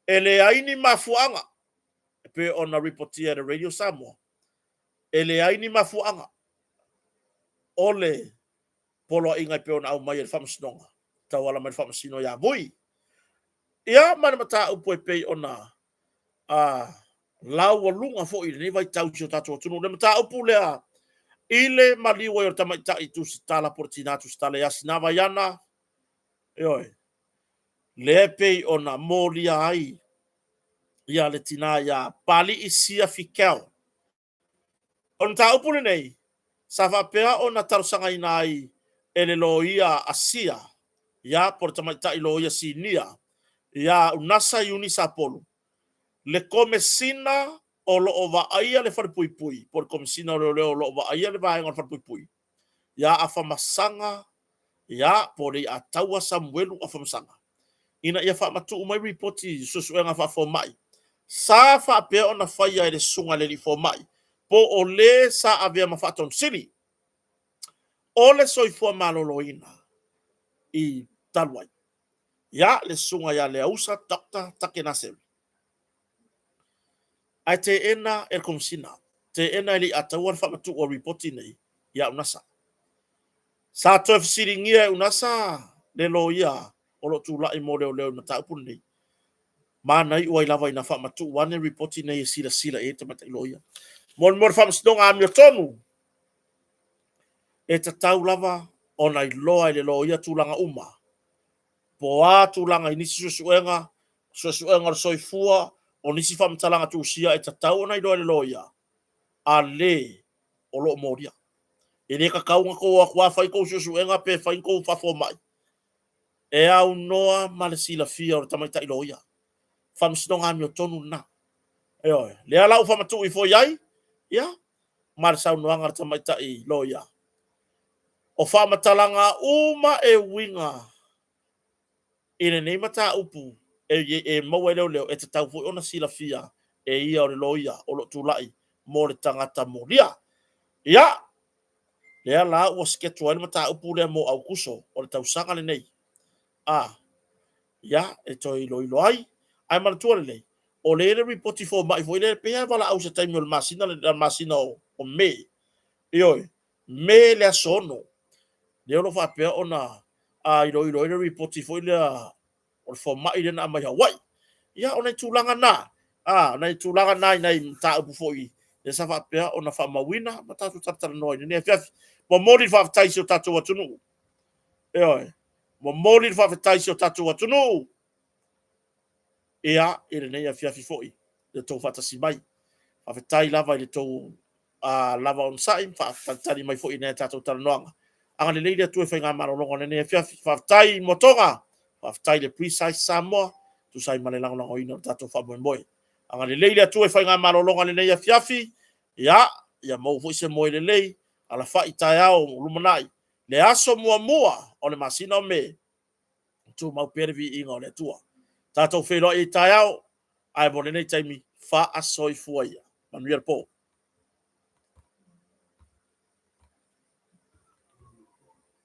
E leai ni mafuaaga e pei ona ripotia e le Radio Samoa, e leai ni mafuaaga o le poloaiga e pei ona aumai e le Faamasinoga, tauala mai le Faamasino ia Vui. Ia ma le mataupu e pei ona a laualuga foi i lenei vaitau i si o tatou atunuu, le mataupu lea i le maliu ai o le tamaitai tusitala po o le tina tusitala ia Sina Vaiana, ioe, lea e pei ona molia ai ia le tina ia Papalii Sia Fikel. O le mataupu lenei sa faapea ona talosagaina ai e le loia a Sia, ia po o le tamaitai loia sinia ia Unasa Iuni Sapolu, le Komesina o lo o vaaia le falepuipui, po o le Komesina o Leoleo o lo o vaaia le vaega o le falepuipui, ia Afamasaga, ia po o Leiataua Samuelu Afamasaga, ina ia faamatuu mai lipoti i suesuega faafomai sa faapea ona faia e le susuga i le alii fomai po o le sa avea ma faatonusili o le soifua maloloina i talu ai. Ia, le susuga ia Leausa Dr. Takenaseri. Ae teena e le Komesina, teena e Leiataua le faamatuu o lipoti nei ia Unasa. Sa toe fesiligia e Unasa le loia o lo o tulai mo leoleo i le mataupu lenei, ma na iu ai lava ina faamatuu ane lipoti nei e silasila i ai le tamaitai loia. Mo le faamasinoga amiotonu, e tatau lava ona iloa e le loia tulaga uma, po o a tulaga i nisi suesuega, suesuega o le soifua, o nisi faamatalaga tusia e tatau ona iloa e le loia, a le o lo o molia. E le tatau ona outou o atu lava fai tou suesuega pe fai ni tou faafomai, e aunoa ma le silafia o le tamaitai loia. Faamasinoga amiotonu lena. Ioe, lea la ua faamatuu ifo i ai, ia, ma le saunoaga a le tamaitai loia. O faamatalaga uma e uiga i lenei mataupu e maua e leoleo, e tatau foi ona silafia e ia o le loia o lo o tulai mo le tagata molia. Ia, lea la ua schedule ai le mataupu lea mo Aokuso o le tausaga lenei. A, ia, e toe iloilo ai. Ae manatua lelei, o lea e i ai le ripoti fomai foi lea, pei lava e valaau i se taimi o le masina, le masina o Me. Ioe, Me le aso 6. Lea o lo o faapea ona iloilo ai le ripoti foi lea o le fomai lea na aumai Hawaii. Ia, o nai tulaga na, a, nai tulaga na i nai mataupu foi lea sa faapea ona faamauina ma tatou talatalanoa i lenei afiafi. Momoli le faafetai i si o tatou atunuu. Ioe, momoli le faafetai i si o tatou atunuu. Ia, i lenei afiafi foi, i le tou faatasi mai. Faafetai lava i le tou lava onosai ma faatalitali mai foi i nai a tatou talanoaga. Agalelei le Atua i faigamalologa o lenei afiafi. Faafetai i Motoga, faafetai i le Precise Samoa, tusa ai ma le lagolagoina o le tatou faamoemoe. Agalelei le Atua i faigamalologa o lenei afiafi, ia, ia maua foi se moe lelei, alafai taeao lumanai, le aso muamua o le masina o Me, tumau pea le viiga o le Atua. Tatou feiloai i taeao, ae mo lenei taimi, faasoifua ia. Manuia le po.